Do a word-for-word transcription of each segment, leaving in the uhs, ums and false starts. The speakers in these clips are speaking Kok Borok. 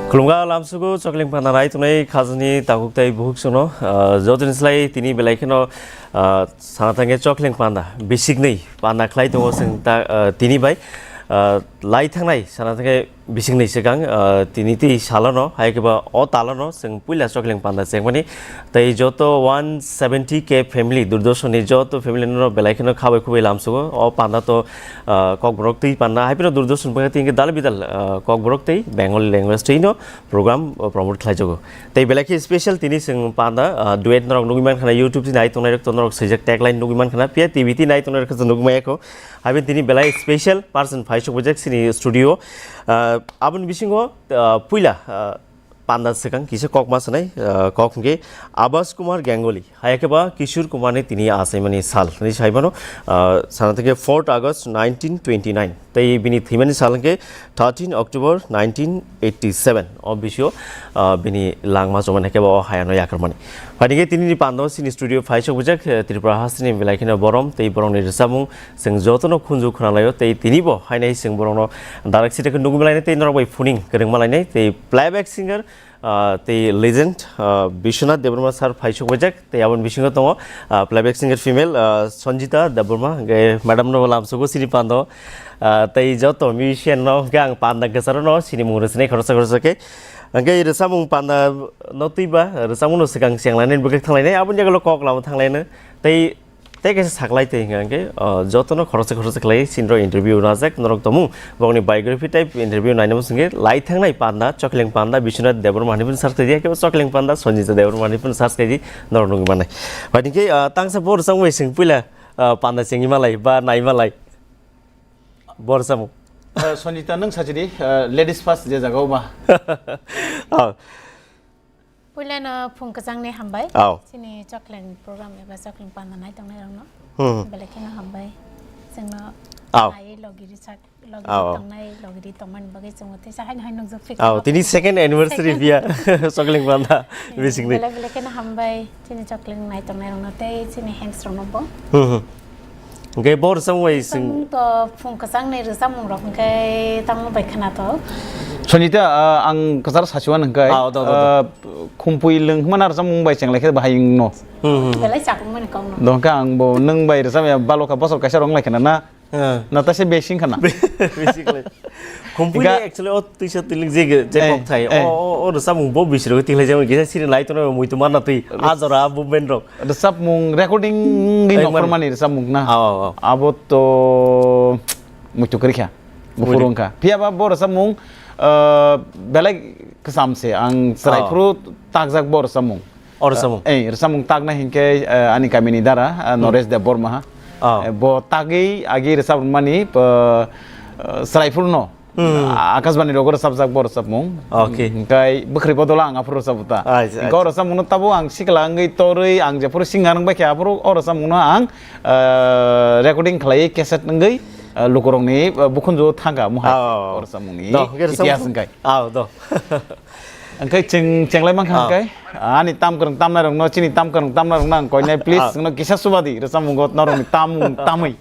Khulumkha lamsugo chokling panda nai tongnai khajani takhuk tai bukhuk sono, ah, jotoni slai tini belai kheno, ah, sana thangkhe chokling panda bisiknwi panda khlai tongo chwng ta, ah, tini bai, ah, lai thangnai sana thangkhe bisiknwi swkang, ah, tini twi salono hai khe ba o talono chwng puila chokling panda chengmani. Tei joto one seventy K family, Doordarshan ni joto family no belai kheno khabai khubai lamsugo. O panda to, ah, Kokborok twi panda, hai phano Doordarshan bwkha twi hwnkhe dal bidal, ah, Kokborok tei Bengali language twi no program, ah, promote khlaijago. Tei belai khe special tini chwng panda, ah, duet norok nugwi mankha na YouTube twi nai tongnai rok to norok swijak tagline nugwi mankha na, phiya T V twi nai tongnai rok khe nugwi maya kho. Hai phano tini belai special person phai sok bujak chini studio. Ah, aboni bisingo, ah, puila, ah, panda swkang kisa kok ma sanai, ah, kok hwnkhe Abas Kumar Ganguly, hai khe ba Kishore Kumar ni tini achaimani sal hinwi sai mano, ah, sana thangkhe fourth August nineteen twenty-nine, tei bini thwimani sal hwnkhe thirteen October nineteen eighty-seven. O bisio, ah, bini langma chomani hai khe ba o hayano yakarmani. Phaidi khe tini ni pando chini studio phai sok bujak, eh, Tripura hasteni belai kheno borom tei borokni rwchapmung chwng jotono khunju khwnalaio tei tinibo hainai chwng borokno direct site khe nugwi malainai tei norok bai phuning kwrwng malainai tei playback singer, ah, tei legend, ah, Biswanath Debbarma sir phai sok bujak tei aboni bisingo tongo, ah, playback singer female, ah, Sanjita Debbarma, hwnkhe madam no lamsugo chini pando, ah, tei joto musician no hwnkhe ang panda kwcharo no chini mung rwchinai khoroksa khoroksa khe. Hwnkhe rwchapmung panda no twi ba rwchapmung no swkang chenglainai bwkhe thanglainai, aboni yagulo kok lama thanglainai tei tei kaisa saklai tei hwnkha hwnkhe, o, jotono khoroksa khoroksa khlai chini rok interview najak norok tongmung bokni biography type interview nainamo swngkhe lai thangnai panda, chokling panda, Biswanath Debbarma hinwi phano search khaidi, haikhe chokling panda, Sanjita Debbarma hinwi phano search khaidi norok nugwi mannai. Phaidi khe, ah, tangsa bo rwchapmung bai swng puila, ah, panda chengwi malai ba nai malai. Bo rwchapmung. Eh, Sanjita, nwng sachidi, eh, ladies first je jaga o ba. Oh. Puilano phung kwchangni hambai. Oh. Chini chokling program eba chokling panda nai tongnai rokno. Hmm. Belai kheno hambai. Chwngno Oh. Nai logi rijak, logi Oh. Tongnai, logi tongmani bagwi chwngno teisa haino haino nukjak phikha. Oh, tini second anniversary Second. Biya. Chokling panda. Hmm, bisingni. Belai belai kheno hambai. Chini chokling nai tongnai rokno tei chini hangs rokno bo. Hmm, hmm. Hwnkhe bo rwchapmung bai swng Rwchapmung to phung kwchangni rwchapmung rok hwnkhe tamo bai khwnathok. Sonita, ah, ang kwcharo sachiwan hwnkhe, Ah, do, do, do. Ah, khumpui lwng hwnmani rwchapmung bai chenglaikhe bahai wngno. Hmm, hmm, hmm. Belai chakungmani kokno. Do hwnkhe ang bo nwng bai rwchapya balokha bosor kaisa rok wnglaikhe na, na? Ah. Na taisa besi wngkha na? Besi khlai. Khumpui Hwnkha ni actually o twisa twiling je, je Eh, kok thai. eh. O, o, o rwchapmung bo bisiro twilaijak kisa siri lai tono muitu manna twi. Ah, jora movement rok. Rwchapmung recording wngwi Ang nongkhormani rwchapmung na. Aw, aw, aw. Abo to muitu kwrwi kha. Buphuru Muitu. Wngkha. Phiya ba bo rwchapmung, ah, belai kwcham se. Ang chwrai Aw. Phuru takjak bo rwchapmung. O rwchapmung? Eh, rwchapmung takna hinkhe, eh, ani kamini dara, ah, Hmm. Naresh Debbarma ha. Aw. Eh, bo tagwi agi rwchap rwmani, ah, ah, chwrai phuru no. Hmm. Akashbani rogo rwchapjak bo rwchapmung. Okay. Hwnkhe bwkhwrwi bodol ang aphuru rwchabu ta. Acha, Hwnkhe o acha. Rwchapmungno tabuk ang sikla wngwi torwi ang jephuru singer wngbai khe aphuru o rwchapmungno ang, ah, recording khlaiwi cassette wngwi, ah, lukurokni, ah, bukhunju thangkha muhai. Oh. O rwchapmungni Do, hwnkhe itihas rwchapmung. Hwnkhe. Oh, do. Hwnkhe chwng chenglai mankha Oh. Hwnkhe ani tam kwrwng tamnairokno chini tam kwrwng tamnairokno ang koinai please Oh. Chwngno kisa subadi rwchapmungo norokni tamung tamwi.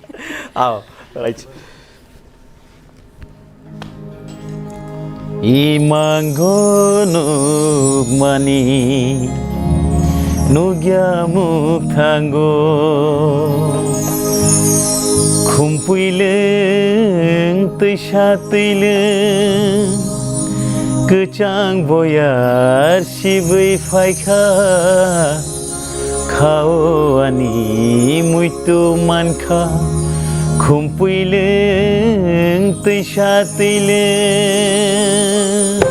Oh, right. Imango nukmani nukya mukthango, khumpui lwng twisa twi lwng, kwchang boyar sibwi phaikha. Khao ani muitu mankha, khumpui lwng twisa twi lwng.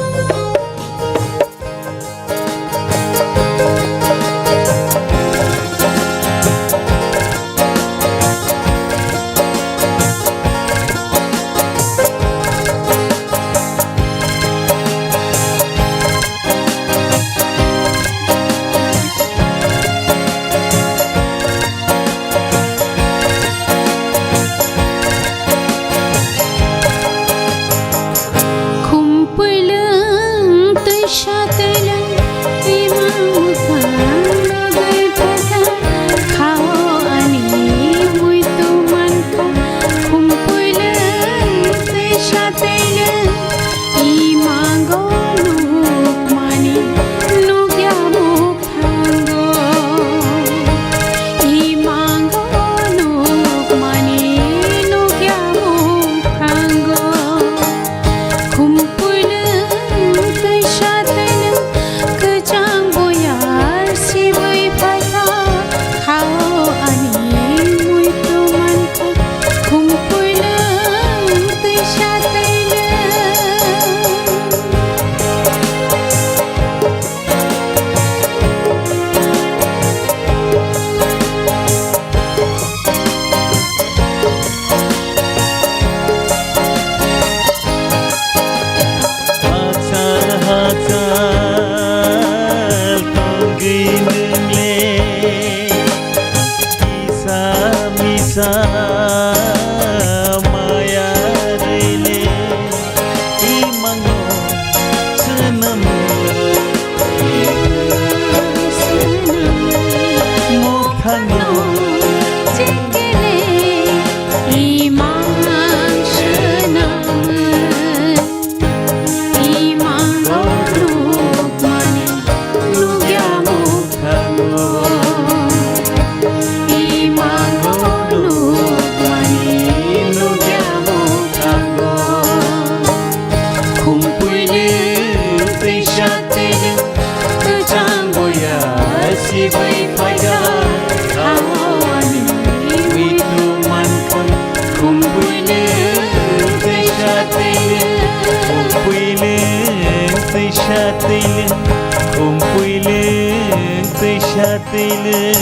Khumpui lwng twisa twi lwng, imang mwkhang nugwi phaikha. Khao ani muitu mankha, khumpui lwng twisa twi lwng, imango nukmani nukya mukthango. Imango nukmani nukya mukthango. Khumpui lwng twisa twi lwng, kwchang boyar sibwi phaikha. Khao ani muitu mankha, khumpui lwng twisa twi lwng. Hachal hachal tongwi nwng le kisa misa maya rwile. Imango swnam mukhango. Imang swnam. Imango nukmani nukya mukthango. Imango nukmani nukya mukthango. Khumpui lwng twisa twi lwng, kwchang boya sibwi phaikha. Khao ani muitu mankha. Khumpui lwng twisa twi lwng, khumpui lwng twisa twi lwng, khumpui lwng twisa twi lwng.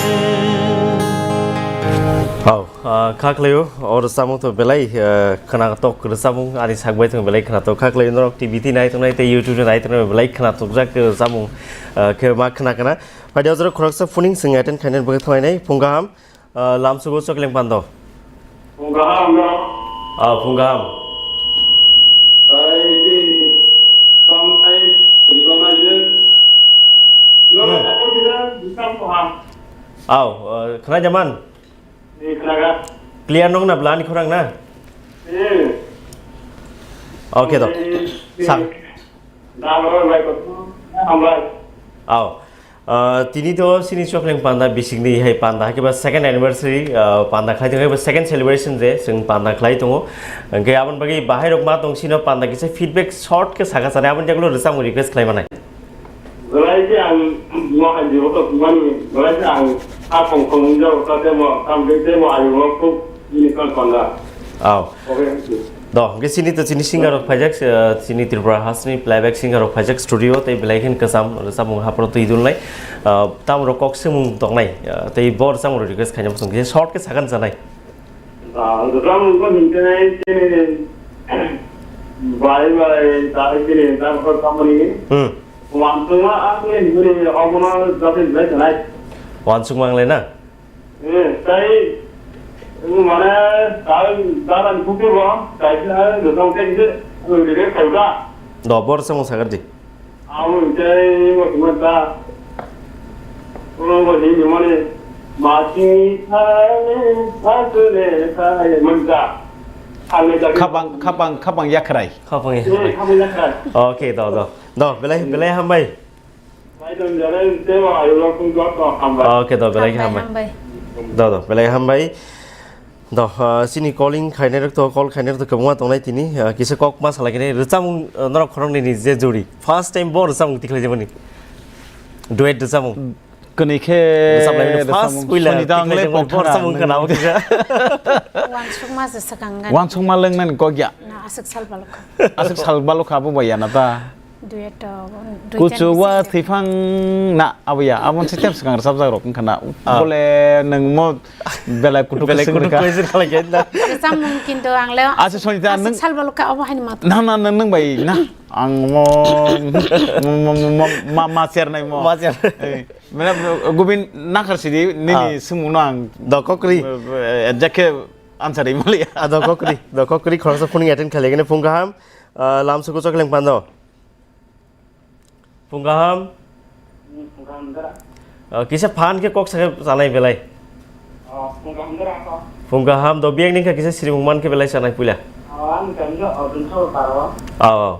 Hao, ah, kha khlaio, o rwchapmung to belai, ah, khwnatok rwchapmung, ani sak bai thung belai khwnatok. Kha khlaio norok T V twi nai tongnai tei YouTube nai tongnai belai khwnatok jak rwchapmung, ah, khe ma khwna khwna. Phaidi o jora khoroksa phuning chwng attend khainani bagwi thanglainai. Phung kaham. Ah, lamsugo Chokleng Pando. Phung kaham no. Ah, phung kaham. Tei bini tongthai, tongthai je. No, hmm. Ako tidak bisa paham. Aw, ah, khna jaman? Ni khna ga. Clear nong na bla ni khorang na? Hmm. Okay, to. Ni, ni. Sang. Dalo bai ko. Hambai. Aw. Ah, tini to sini Chokleng Panda bisingni hai panda hai khe ba second anniversary, ah, panda khlai tongo, hai ba second celebration je chwng panda khlai tongo. Hwnkhe aboni bagwi bahai rok ma tong sino panda kisa feedback short khe saka chani aboni jagolo rwchapmung request khlai manai. Belai khe ang mo hai jebo to mani, belai khe ang a khong khong wng jao ta temo, tam de temo ayo mo khub bini kal panda. Aw. Okay, thank you. Do, hwnkhe chini to chini singer rok phaijak, eh, chini Tripura hasteni playback singer rok phaijak studio tei belai khe kwcham rwchapmung hapro twi dulnai. Ah, tamo rok kok swngmung tongnai, ah, tei bo rwchapmung rok request khaina bosong khe short khe sakan chanai. Ah, rwchapmung ko hinkhe chini bai bai ta chini ta ko company. Hmm. Wansukma ang ni hwnwi obono joto belai sanai. Wansukma ang le na? Eh, tai, mane, tai, dalan kuku bo, tai se, dosong te se, ang dire khaiba. Do, bor se mo sagar di. Amo tai, mo kuma ta. Ko mo ni mane, ma chi thai, sa tu le thai, mo ta. Khapang, khapang, khapang yakhrai. Khapang yakhrai. Okay, do, do. Do, belai, belai hambai. Okay, do, belai hambai. Hambai. Do, do, belai hambai. Do, ah, chini calling khainai rok to, call khainai rok to kwbangma tongnai tini. Ah, kisa kok ma salai kene rwchapmung, ah, norok khoroknwi ni je juri. First time bo rwchapmung tikhlai jabani. Duet rwchapmung. Kwnwi khe rwchapmani first rwchapmung puila soni da tikhlai angle jabani, bo rwchapmung khana o kisa. Wansukma se swkang gani. Wansukma lengnani kok ya. Na aswk sal balukha. Aswk sal balukha abo bai ya na ta. Duet, uh, duet Kuchuwa ni thwifang na abo ya. Abo se tep swkang rwchapjak rok wngkha na. Ah. Bole nwng mo belai kutuk belai kutuk kwswng kwswng khalai khe na. Rwchapmung kintu ang le aswk soni ta aswk nwng sal balukha abo haini mata. Na, na, nwng, nwng bai na. Ang mo, mo, mo, mo, mo, ma, ma chernai mo. Ma chernai. Eh, mane, gubin nakhar sidi nini ah. Swngmung no ang do kokri. Eh, eh, jake answer imali. Ah, do kokri, do kokri khoroksa phuning attend khaligene phung kaham. Ah, lamsuku chokleng pando. Phung kaham. Hmm, phung kaham da. Ah, kisa phan khe kok sakhe chanai belai. Oh, phung kaham da ko. Phung kaham do biak ningkha kisa sirimung man khe belai chanai puila. Oh, ang kami jo odun so paro. Ah, ah.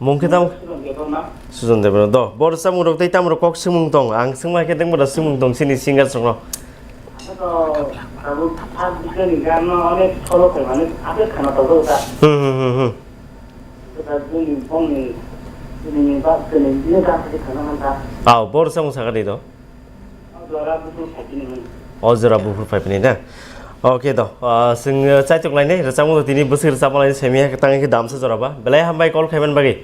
Mung khe tamo? Sujon Debbarma. Sujon Debbarma. Do, bo rwchapmung rok tei tamo rok kok swngmung tong. Ang swngma khe tengbo da swngmung tong chini singer song no. Ano to, abo thak bwsani gan no onek solo khe mane aswk khana tong do ta. Hmm, hmm, hmm, hmm. Khe ta bini bongni, bini ba, bini, bini gan khe khana man ta. Aw, bo rwchapmung sakha di do. O jora buphur phai phini na? Okay do. Ah, chwng, ah, chaitok lainai, rwchapmung tini bwswk rwchapma lainai, semi hai tang khe damsa jora ba. Belai hambai call khaiman bagwi.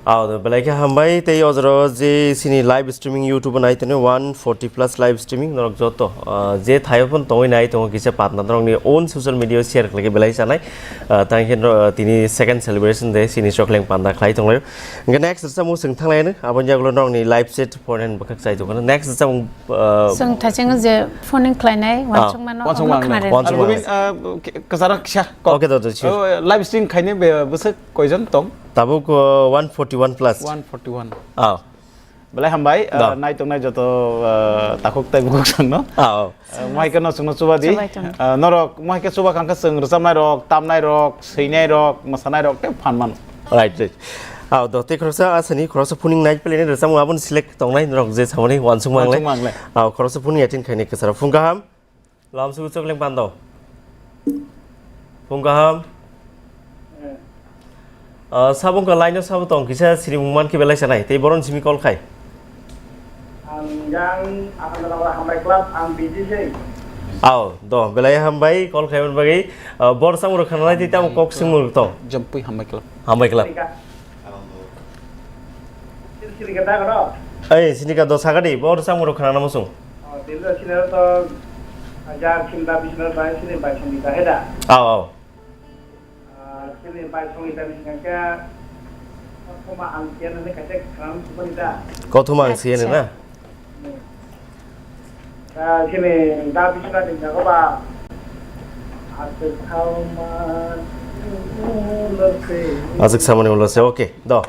Ah, do, belai khe hambai, tei o jora je chini live streaming YouTube nai tene one forty plus live streaming norok joto, ah, je thaio phon tongwi nai tongo kisa patna norokni own social media share khlai khe belai chanai. Ah, tang khe no, tini second celebration day chini chokleng panda khlai tonglaio. Hingke next rwchapmung chwng thanglaino, aboni yagulo nokni live set four hand bwkhak chai tongkha. Next rwchapmung, uh, chwng thacheng je phoning khlainai, ah, wansukmano, wansukmano, omo khna re. Wansukmano. Ar gubin, uh, k-, kwcharo kisa kok. Okay, do, do, sure. Oh, live stream khaini be-, bwswk koijon tong? Tabuk, uh, one forty one plus. One forty one. Ah. Belai hambai, uh, da. Nai tongnai joto, uh, takhuk tai bukhuk sangno. Ah, oh. Eh, mohai khe no chwngno chuba di. Chubai tong. Eh, norok mohai khe chuba kangkhe chwng rwchapnai rok, tamnai rok, swinai rok, mwsanai rok tei phan mano. Right, right. Ah, do tei khoroksa asani khoroksa phuning nai pele ni rwchapmung aboni select tongnai norok je samani wansukma ang le. Wansukma ang le. Ah, khoroksa phuning attend khaini kwcharo phung kaham. Lamsuku chokleng pando. Phung kaham. Eh. Ah, sabo wngkha line o sabo tong kisa sirimung man khe belai sanai tei boron simi call khai. Ang yang akan dapat hambai club ang busy sei. Aw, do, belai hambai call khai man bagwi. Ah, bor samung rok khana lai tei tamo kok singmung rok tong. Jampui hambai club. Hambai club. Sini ka. Sini ka da karo. Ai, sini ka do sagadi, bor samung rok khana namo sung. Oh, dilo sini to ajar sini da bisna bai sini bai sini da heda. Aw, aw. Ah, chini bai songwi tani hwnkha khe, kothoma ang siya nani kaisa khwnam sukmani da. Kothoma ang siya nani na? Acha. Hmm. Ah, chini da bisna ni jaga ba, aswk thao ma, ulo se. Aswk samani ulo se, okay, do.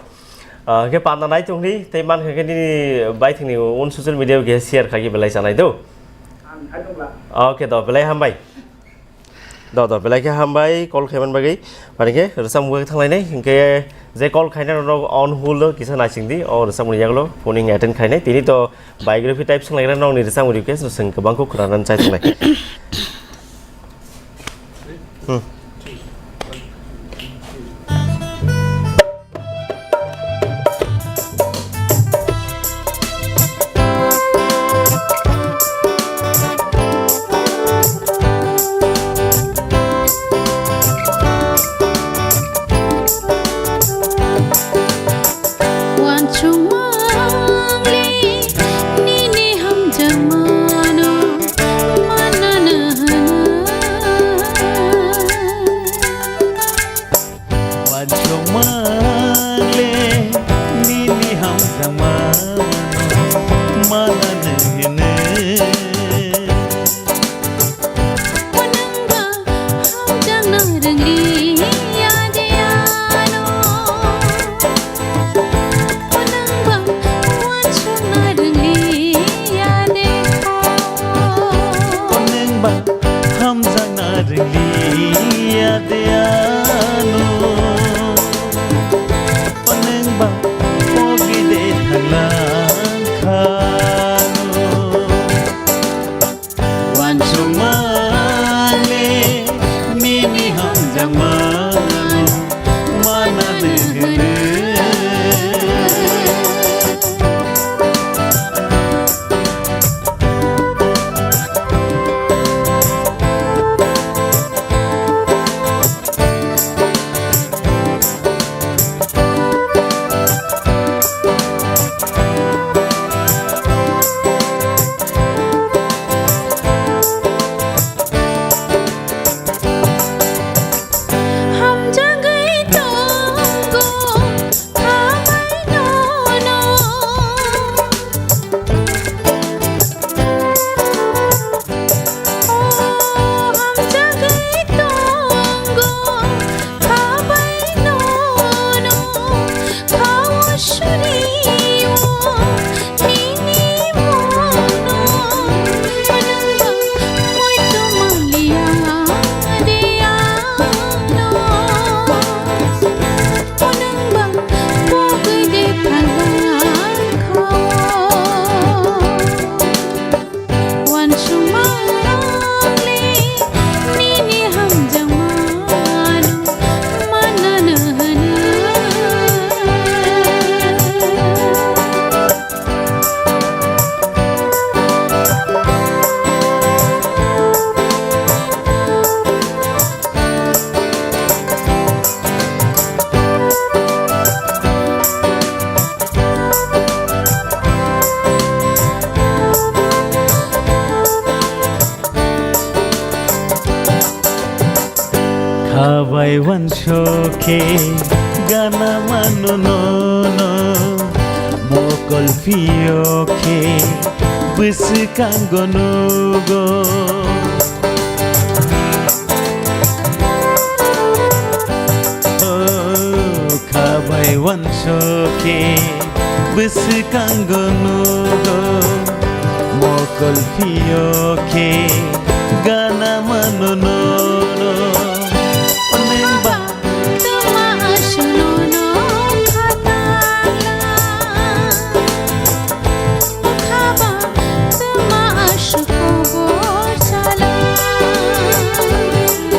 Ah, khe panda nai tongdi, tei man khe nini bai thwngni un social media o khe share khai khe belai chanai do. Ang khai tongla. Okay, do, belai hambai. Do, do, belai khe hambai, call khaiman bagwi. Mani khe rwchapmung bai thanglainai, hinkhe je call khaina rok on hold o kisa naisingdi, o rwchapmung yagulo phoning attend khainai. Tini to biography type swnglaigra nokni rwchapmung request, chwng kwbang khe khwnanan chai tongnai. Hmm. Uansukmangni nini hamjakmano manana hwnwi. Khabai wansokhe gana mano nono, mokol phiyokhe bwswkango nugo. O khabai wansokhe bwswkango nugo, mokol phiyokhe gana mano nono. Onengba tuma ashuno no khatala, khaba tuma ashuko bor chala.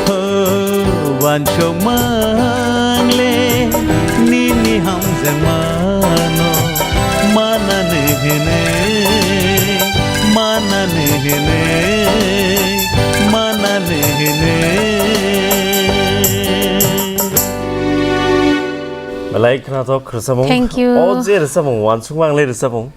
Ho, wansok mangle nini hamjakmano manani hwnwi, manani hwnwi, manani hwnwi. Belai khnathok rwchapmung. Thank you. O je rwchapmung, wansukma ang le rwchapmung.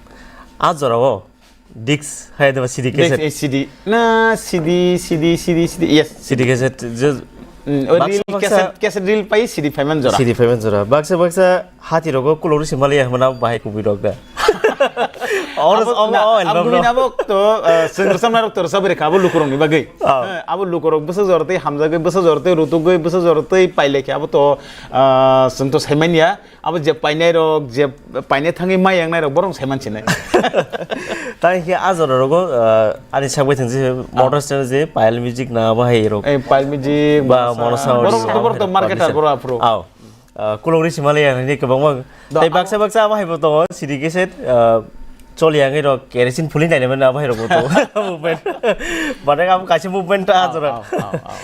A jorao disc hai deba C D Disc, cassette. eh, C D. Na, C D, C D, C D, C D, yes. C D cassette, je Mm, o baksa reel, baksa cassette, cassette reel pai C D phaimani jora. C D phaimani jora. Baksa baksa hati rogo kulori simali ya mana bahai kubui rok da. Oro Abo, abo, na, abo abo album gubin rok. Abo to, eh, sengrsam narok to rwchap rikha abo lukurokni bagwi. Ah. Eh, abo lukurok bwsa jora tei hamjagwi, bwsa jora tei rutugwi, bwsa jora tei pailekhe abo to, ah, chwng to saimanya. Abo je painai rok, je painai thangwi mai yangnai rok, borok sai mansinai. Tai khe a jora rogo, ah, ani sagwi thang je motor stand je Payal Music na bahai rok. Eh, Payal Music, Ba, Monosa. Monosa Audio, Borok to, borok to bahai marketer, rok. Borok aphuru. Aw. Ah, kulok ri simali yang ni kwbangma. Do, Tei abo baksa baksa abo hai bo tongo, C D cassette, ah, choli yang rok, kerosene phuli nai nai abo hai rok bo tongo. Movement. Bade abo kaisa movement ta a jora. Aw, aw, aw, aw.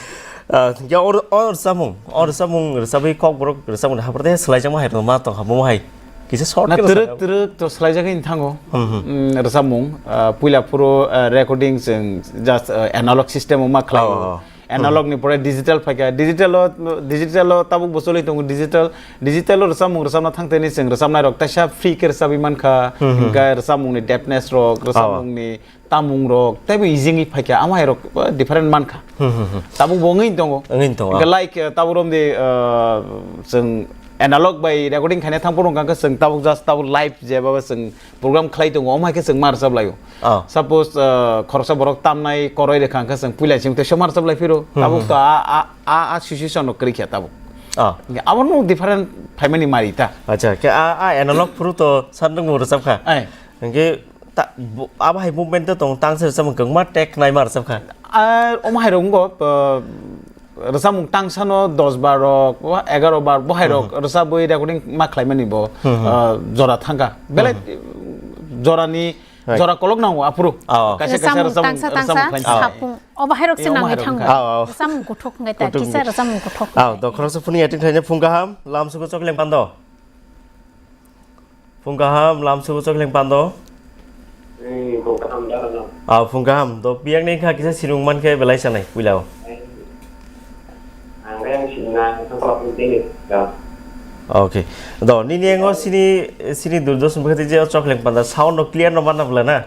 Ah, ya or, or samung, or samung rwchabwi kokborok rwchabmung haphar tei swlaijakma hai rwma tong ha, bo hai kisa short Na khe twrwk rwchapmung. Twrwk to swlaijagwi thango. Hmm, hmm. Mm, rwchapmung, ah, puila phuru, ah, recording chwng just, ah, analog system o ma khlai. Oh, oh. Analog Hmm. ni pore digital phaikha. Digital o, digital o tabuk bo choli tongo digital. Digital o rwchapmung rwchapna thang teni chwng rwchapnai rok taisa free khe rwchabwi mankha. Hmm, hmm. Hwnkhe rwchapmung ni depthness rok, Oh, oh. rwchapmung ni tamung rok teibo easy wngwi phaikha, amo hai rok, uh, different mankha. Hmm, hmm, hmm. Tabuk bo wngwi tongo. Wngwi tongo, Hwnkhe ah. like, uh, tabuk romdi, uh, chwng analog bai recording khaina thang phuru hwnkha khe chwng tabuk just tabuk live jeba chwng program khlai tongo, omo hai khe chwng ma rwchap laio. Ah. Suppose, uh, khoroksa borok tamnai koroi rwkha hwnkhe chwng puila chwng teisa ma rwchap lai phiro. Hmm, Tabuk hmm. to a, a, a, a situation rok kwrwi kha tabuk. Ah. Hwnkhe abono different phaimani mari ta. Acha, khe a, a analog phuru to sandwng bo rwchap kha. Ai. Hwnkhe Ta, bo, abo hai movement to tong, tangsa rwchapmung kwbangma track naima rwchapkha. Ah, omo hai rok wngkha, ah, rwchapmung tangsano dos bar rok, bo egaro bar, bo hai rok Hmm. rwchapwi recording ma khlaimani bo, Hmm, hmm. ah, jora thangkha. Belai Hmm. jorani, Right. jora kolok nango aphuru. Oh. Kaisa, kaisa Rwchapmung rwchapmung, tangsa, tangsa, rwchapmung khlaimani. Sapung. Obo hai rok se Eh, omo nangwi hai rok thango. wngkha. Oh, oh. Rwchapmung kuthuk wngkha ta, Kuthuk kisa wngkha. rwchapmung kuthuk. Oh, dokhoroksa phunukya tini thaini phung kaham, lamsugo chokleng pando. Phung kaham, lamsugo chokleng pando. Ee, phung kaham da, da. Ah, phung kaham. Do, biyang ni kha kisa sinung man khe belai sanai, puila o. Ang khe ang sinna, ang khe phung dini, da. Okay. Do, nini engo sini, sini Doordarshan bwkhati je chokleng panda, sound no clear no manna bwla na?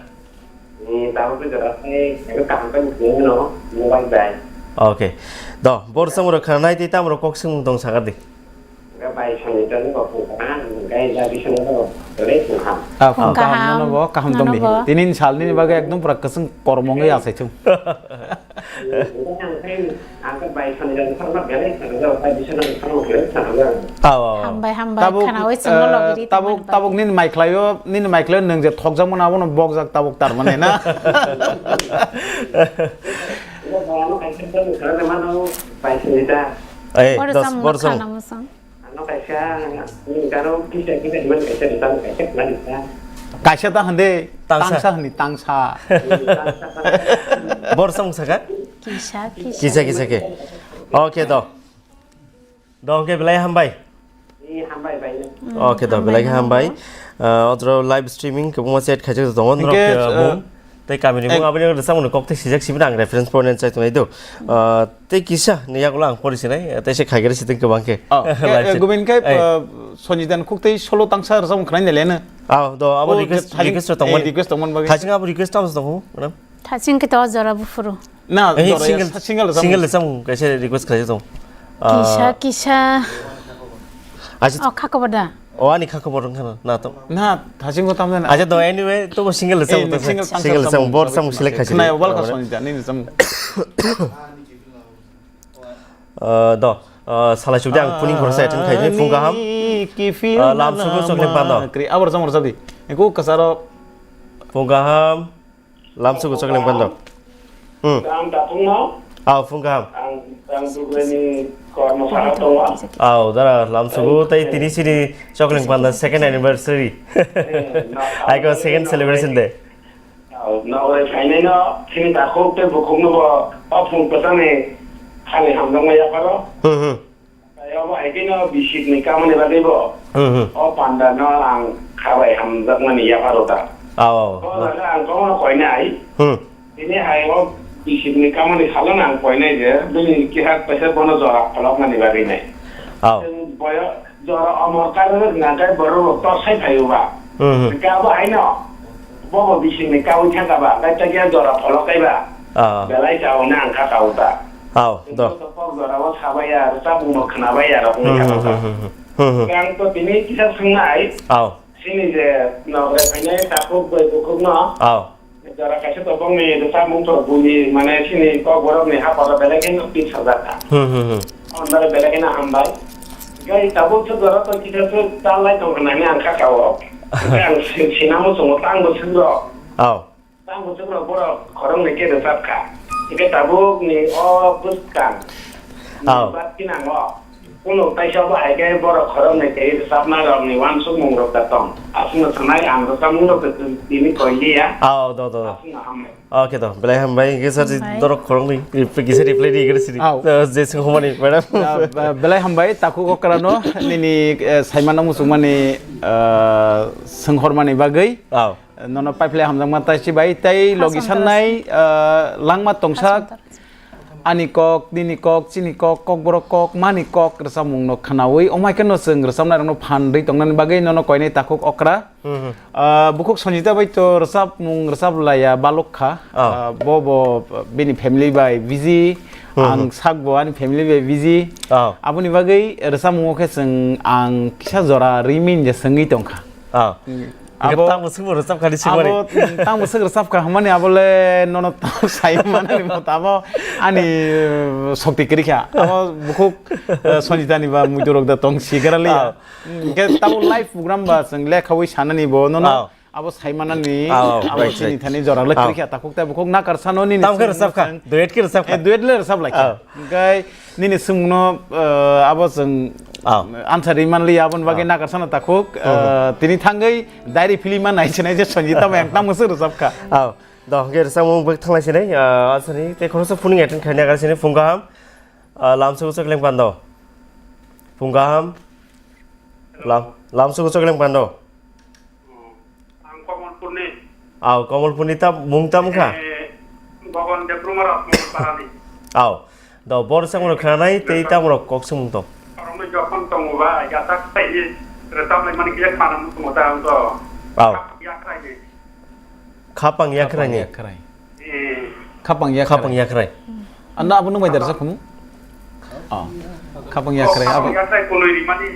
Ee, tabuk jora khe, ang kaham khe nukliya no, mobile bai. Okay. Do, bor samung rok khanai tei tamo rok kok swngmung tong sakha di. Hwnkhe bai sani tani bo phung kaham, hwnkhe jati sani bo belai phung kaham. Ah, phung Phung kaham kaham. Nono bo kaham Nono tongdi. Bo. Tini ni sal nini bagwi ekdom pura kwchwng kormo wngwi achaithung. Hwnkhe ang khe, ang khe bai sani jani sarma belai sana jao, bai bisana sarma belai sana jao. Ah, ah, ah. Hambai, hambai, Tabuk, khwnaui chwngno eh, logi ri tabuk, tongmani tabuk bagwi. Nini mai khlaio, nini mai khlaio nwng je thokjakmano abono bokjak tabuk tar mani na. Bo bai ano kaisa phone khlai mano, bai sani ta. Eh, Bor dos, samung bor no samung. Khana musang. Ano kaisa, nini garo kisa kisa himan kaisa di tang kaisa khlai di ta. Kaisa ta hande, Tangsa. Tangsa hande, tangsa. Tangsa, tangsa. Bor samung saka? Kisa, kisa. Kisa, kisa ke. Okay, do. Do, okay, belai hambai. Ni hambai bai. Mm, Okay, do, hambai, belai hambai. Hambai. Uh, otro live streaming, kebuma chat khaijak tongo, norok, Hingke, uh, uh, bung. Tei kamini ek- bung aboni rwchapmung kok tei sijak sibini ang reference point chai tongnai do. Ah, tei kisa ni yagulo ang pori sinai, tei se khaigari siteng kwbang khe. Oh, eh, Live eh, se- gubin khe, Ai. ah, Sanjit Dan khuk tei solo tangsa rwchapmung khwnai nai leno. Ah, do, abo Oh, request, thajing, request rok tongmani. eh, request tongmani bagwi. Thajing abo request tamo se tongo, madam? Thajing khe to jora buphuru. Na, Eh, jora ya, single, single rwchapmung. Single rwchapmung kaisa request khaijak tongo. Kisa, ah, kisa. Acha. Oh, kha khobor da? Oh, ani kha khobor wngkha na, na to. Na, thasing ko tamjani. Acha, do, anyway, to bo single. Eh, rwchapmung, single single rwchapmung, bor rwchapmung select khaisi. Khwnaya, wal kha soni da, nini rwchapmung. Ah, do, ah, salai chukdi ang puning khoroksa attend khaidi, phung kaham. Ah, lamsugo chokleng pando. Kri, abor rwchapmung rwchapdi. Eko kasaro. Phung kaham. Lamsugo chokleng pando. Hmm. Ang tapungno. Aw, phung kaham. Ang, ang Dubaini kormo sara tongo. Aw, dara lamsugo tei tini sini chokleng pando second anniversary. Eh, no, aiko second celebration day. Aw, nogore phainaino sini takhuk tei bukhukno bo o phung kwchangni hani hamjakma yapharo. Hmm, hmm. Tei obo hai kheno bisik ni kamani bagwi bo. Hmm, hmm. O panda no ang khabai hamjakmani yapharo ta. Aw, aw. O jaga ang kono koinai. Hmm. Tini hai o bisik ni kamani salo ang koinai je, bini kiha kaisa bono jora pholokmani bagwi nai. Aw. Chwng boyo jora omor kaiwi rwkna khe borok rok to sai phaio ba. Hmm, hmm. Hwnkhe abo haino. Bobo bisingni kaui thangkha ba, hwnkhe tei khe jora pholok kaiba. Ah. Belai chaui na ang kha kau ta. Aw, do. Tei kok jora o sabai ya, rwchapmung no khwnabai ya rok wngwi kha ta. Hmm, hmm, hmm, hmm, hmm. Hwnkhe ang to tini kisa swngnai. Aw. Sini je nogre phainai takhuk bai bukhuk no. Aw. Jora kaisa to bongni rwchapmung to buni mane sini kok borok ni haporo belai khe no pis sajak kha. Hmm, hmm, hmm. Ang dara belai kheno hambai. Gai tabuk se dora to kisa se chalai tong hwnani ang kha kao. Ang si-, sinamo chungo tang bo singro. Aw. Tang bo singro borok khoroknwi khe rwchap kha. Hingkhe tabuk ni o bwskang. Aw. Bat kinango. Kuno kaisa bo hai khe borok khoroknwi khe rwchapna rok ni wansukmung rok da tong. Aswkno sanai ang rwchapmung rok tini koi liya. Aw, do, do, do. Aswkno hambai. Oke to, belai hambai, hingke sir, hambai. Dorok khoroknwi, rep-, kisa reply di, kisa di. Au. Eh, je sing humani, madam. Ya, be-, belai hambai, takhuk okrano, nini, eh, saimano musungmani, eh, swnghormani bagwi. Au. Nono pipeline hamjakma taisi bai, tei logi sannai, eh, langma tongsa. Ani kok, nini kok, chini kok, kokborok kok, mani kok, rwchapmungno khwnaui, omo hai kheno chwng rwchapnairokno phan rwi tongnani bagwi nono koinai takhuk okra. Mhm. Ah, bukhuk Sanjita bai to rwchapmung rwchap laiya balok kha. Ah. Ah, bo, bo bini family bai busy, mhm, ang sak bo ani family bai busy. Ah. Aboni bagwi rwchapmungo khe chwng ang kisa jora rimini je swngwi tongkha. Ah. Hmm. Abo, tang bwswk bo rwchap kha di swngmani. Abo, mm, tang bwswk rwchap kha hwnmani abo le nono tamo sai manani mota abo ani, uh, sokti kwrwi kha. Abo bukhuk, uh, Sanjita ni ba muitu rok da tong si gara liya. Ah. Hingke tamo live program ba chwng lekhaui sanani bo nono. Ah. Abo sai manani, ah, abo right, chini right. Thani jora le, ah, kwrwi kha takhuk tei bukhuk nakar sano nini. Tamo khe rwchap kha, duet khe rwchap kha. Eh, duet le rwchap lai kha. Ah. Hingke nini swngmungno, eh, abo chwng, ah, answer ri man liya, aboni bagwi, ah, nakar sano takhuk, mhm, eh, tini thangwi diary philima nai se nai je Sanjita bai ang tamo se rwchap kha. Ah. Do, hingke rwchapmung bwk thanglai se nai, ah, answer ni tei khoroksa phuning attend khaina nagar se nai phung kaham. Ah, lamsugo chokleng pando. Phung kaham. Lam, lamsugo chokleng pando. Ang Komolpurni. Aw, Komolpurni ta, mung tamo kha? Eh, Gogon Debbarma Rajmahal Parani. Aw, do bor samung khwnanai tei tamo rok kok sumung to. Orongni jokhon tongo ba, yasak sai rwchap lai mani khe khana muchungo ta ang to. Aw. Yakhrai ni. Khapang yakhrai ni. Khapang yakhrai. Eh. Khapang yakhrai. Khapang yakhrai. Ano abo nung bai dersa khumu? Oh. Khapang yakhrai, abo. Khapang yakhrai kunui rimani.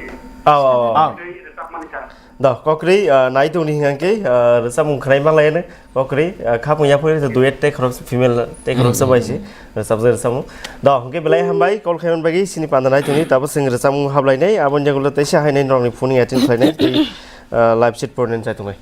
Aw, aw, aw. Aw. Rwchapmani kha. Do, kokrwi, ah, nai tongni hingkhe, ah, rwchapmung khwnai manlaiano, kokrwi, ah, khapung yaphoi rwchap duet tei khoroksa female tei khoroksa bai se, rwchapjak rwchapmung. Do, hingkhe belai hambai, call khaimani bagwi, sini panda nai tongni, tabuk chwng rwchapmung hablainai, aboni yagulo teisa hainai norokni phone attend khlainai, tei, ah, live chat pornani chai tongnai.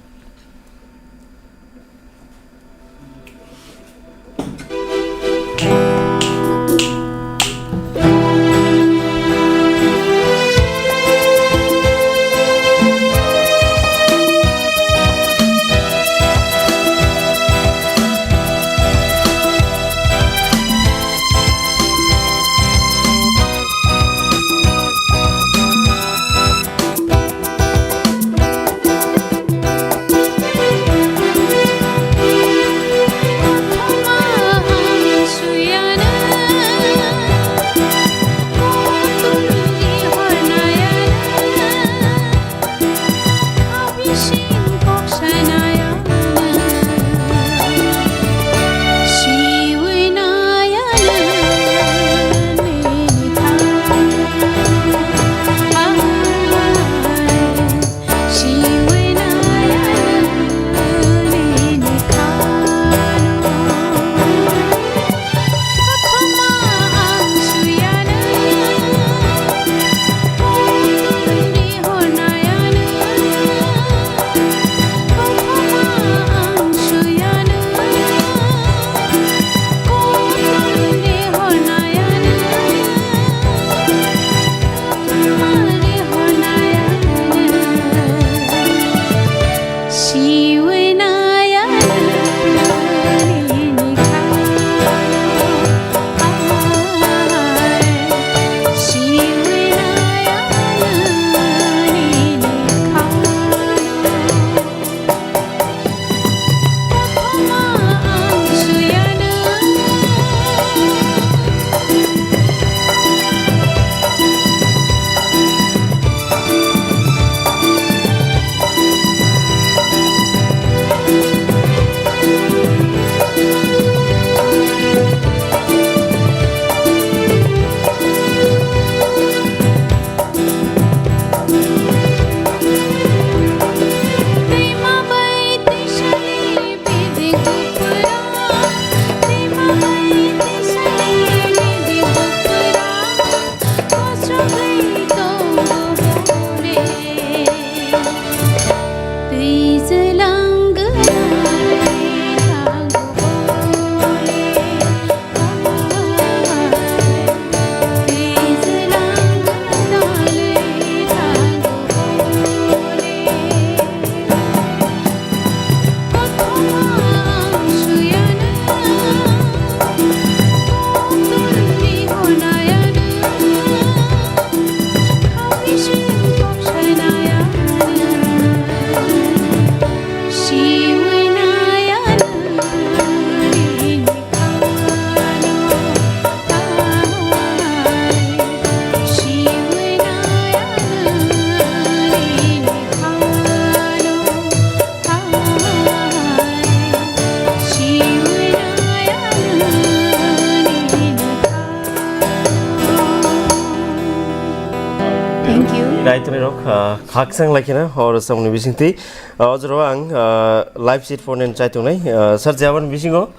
Naitongnai rok, ah, khakchang lai kheno, o rwchapmungni bisingtwi, ah, o jorao ang, ah, live seat ponen chai tongnai, ah, sir, je aboni bisingo,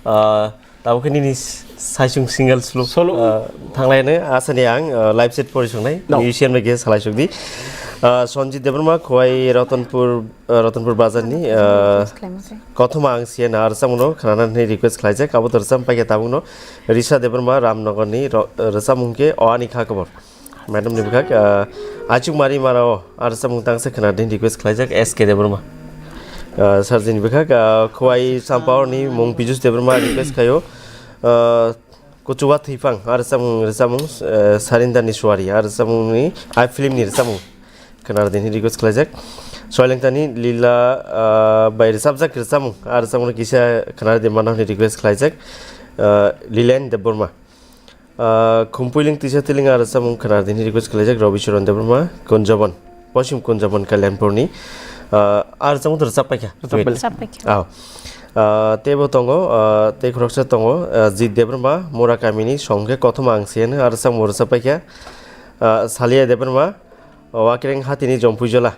ah, tabuk khe nini saisung single solo, Solo. Ah, thanglai no asani ang, ah, live seat pori songnai, No. Musician bai khe salai sokdi. Ah, Sanjit Debbarma, Khowai Ratanpur, ah, Ratanpur Bazar ni, ah, Kothoma Ang Siya Na rwchapmungno khwnanani request khlaijak, abo to rwchapmung paikha tabukno Risa Debbarma, Ramnagar ni ro-, rwchapmung khe O Ani Kha Kobor. Madam ni bwkhak, ah, Achukmari Marao, ah, rwchapmung tangsa khwnanani request khlaijak S K Debbarma. Ah, sir, jini bwkhak, ah, Khowai Sampaor ni mung Pijus Debbarma request khaio, ah, Kuchuwa Thwipang, ah, rwchapmung, rwchapmung, ah, Sarinda ni Suwari, ah, rwchapmung ni, ah, film ni rwchapmung khwnanani request khlaijak. Soilengta ni Lila, ah, bai rwchapjak rwchapmung, ah, rwchapmung kisa khwnanani mano hwnwi request khlaijak, ah, Lilen Debbarma. Ah, Khumpuiling Tisa Tiling ah rwchapmung khwnanani request khlaijak Rabi Charan Debbarma, Kunjaban, Poshim Kunjaban Kalyanpurni. Ah, ah rwchapmung to rwchap paikha. Rwchap paikha. Rwchap paikha. Ah. Ah, teibo tongo, ah, tei khoroksa tongo, ah, Jit Debbarma, Mura Kamini, Songkhe Kothoma Ang Siya Na, ah rwchapmung rwchap paikha. Ah, Salia Debbarma, Wakreng Hatini Jompuijola.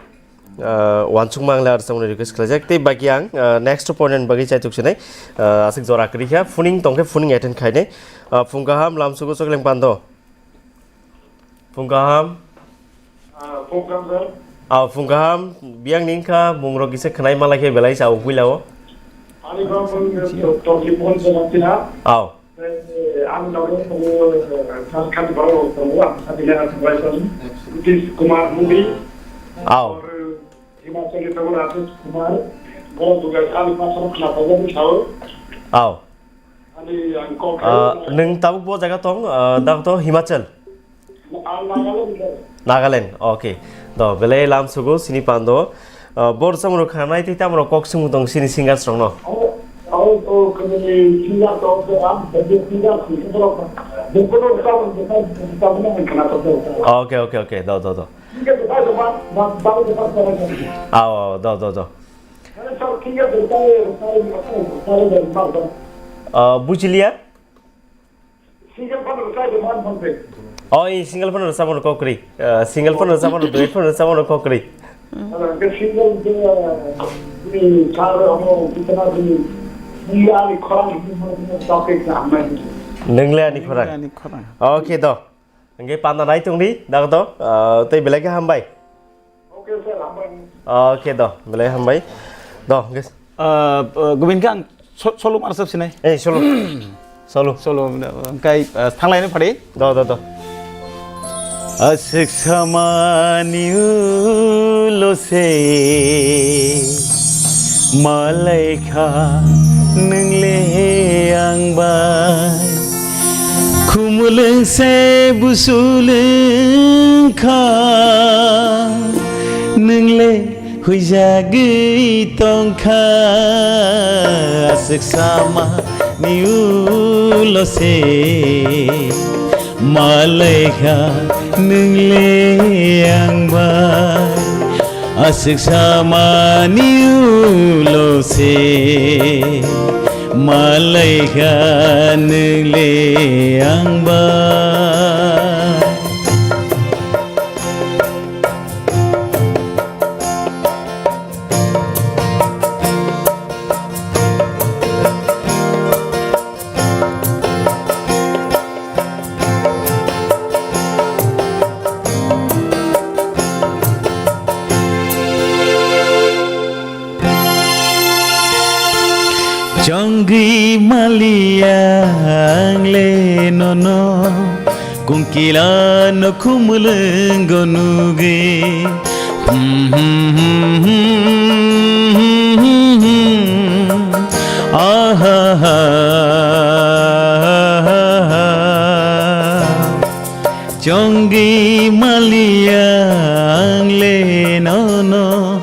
Ah, uansukma ang le ar samung request khlaijak. Tei baki ang, ah, next opponent bagwi chaituk sinai. Ah, aswk jora kwrwi kha. Phuning tongkhe phuning attend khainai. Ah, phung kaham lamsugo Chokleng Pando. Phung kaham. Ah, phung kaham, sir. Ah, phung kaham. Biyang ni wngkha, mungrok kisa khwnai malai khe belai sa o puila o. Ani bang bang, Doctor Limon Jagatila. Aw. Eh, ang nogo tongo, eh, Jharkhand borok rok tongo, ang sakni ang Jharkhand. Nitish Kumar Modi. Aw. Or, eh, Himachal ni tongo Rajesh Kumar. Borok duga ang pasal khna tongo sao. Aw. Ani ang kok. Ah, nwng tabuk bo jaga tong, ah, dak to Himachal. Nagaland, okay. Do, belai lam sugo, sini pando. Ah, bor samro khanai tei tamro kok sung tong sini singers rok no. Okay, okay, okay. Do, do, do. Aw, aw, do, do, do. Ah, bujilia? Single phone rwchai de man phone pe. Oh, i single phone rwchapmano kok kwrwi. Ah, single phone rwchapmano, duet phone rwchapmano kok kwrwi. Ala ke single de, ah, ni sar amo kitna ni, ni ani khorang ni topic na amai. Nwngle ani khorang. Ani khorang. Okay, do. Hingke panda nai tongdi, dak do. Ah, tei belai ke hambai. Okay, sir, hambai. Okay, do, belai hambai. Do, hingke. Ah, ah, Gobin khe ang so-, solo mar sab sinai. Eh, solo. Solo. Solo, ah, kai, ah, thanglai no phadi. Do, do, do. Aswk samani ulo se malai kha nwng le ang bai. Khumulwng se busulwng kha, nwng le huijagwi tong kha. Aswk sama ni ulo se malai kha nwng le ang bai. Aswk samani ulo se malai kha nwng le ang bai. Chongwi maliya ang le nono, kungkila no khumulwngo nugwi. Ahaha. Chongwi maliya ang le nono,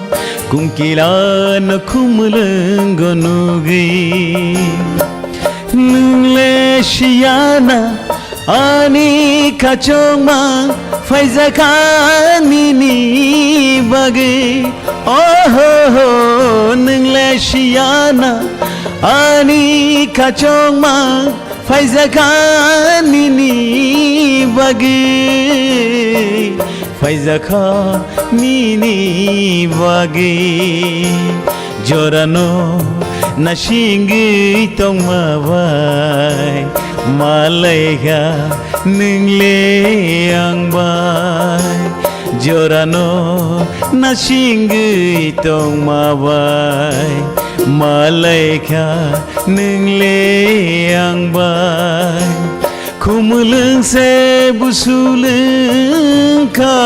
kungkila no khumulwngo nugwi. Nwng le siyana ani kachongma phaijakha nini bagwi. Oho, nwng le siyana ani kachongma phaijakha nini bagwi. Paijakha nini bagwi jorano nasingwi tongma bai, malaikha nwng le ang bai. Jorano nasingwi tongma bai, malaikha nwng le ang bai. Khumulwng se busulwng kha,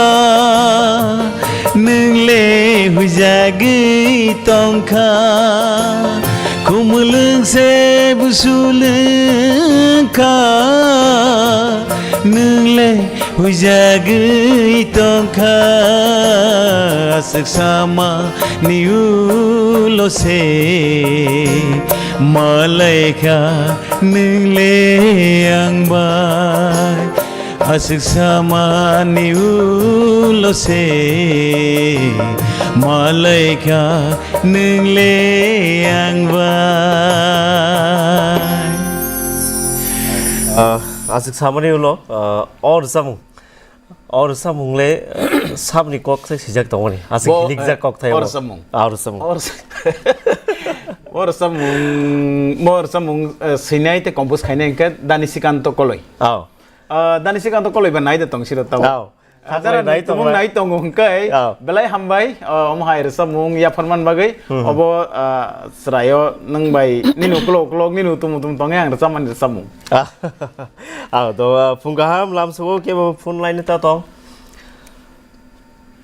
nwng le huijagwi tongkha. Khumulwng se busulwng kha, nwng le huijagwi tongkha. Aswk sama ni ulo se malaikha nwng le ang bai. Aswk samani ulo se malaikha nwng le ang bai. Ah, aswk samani ulo, ah, o rwchapmung. O rwchapmung le, sabni kok se swijak tongmani. Aswk Bo, hilikjak eh, kok thai o o. Rwchapmung. Ah, o rwchapmung. O rwchap-, o rwchapmung, o rwchapmung, eh, swinai tei compose khainai hwnkhe Dani Sikanto Koloi. Ah. Ah, Dani Sikanto Koloi ba nai de tong siro tabo. Ah. Hajar Nai ni tongo tumung ba? Nai tongo hwnkhe, Ah. Belai hambai, ah, omo hai rwchapmung yapharman bagwi, Hmm, hmm. Obo, ah, chwraio nwng bai nini ukulok ukulok, nini utum utum tongwi ang rwchapmani rwchapmung. Ah, ah, to, ah, phung kaham lamsugo kebo phone line ta tong.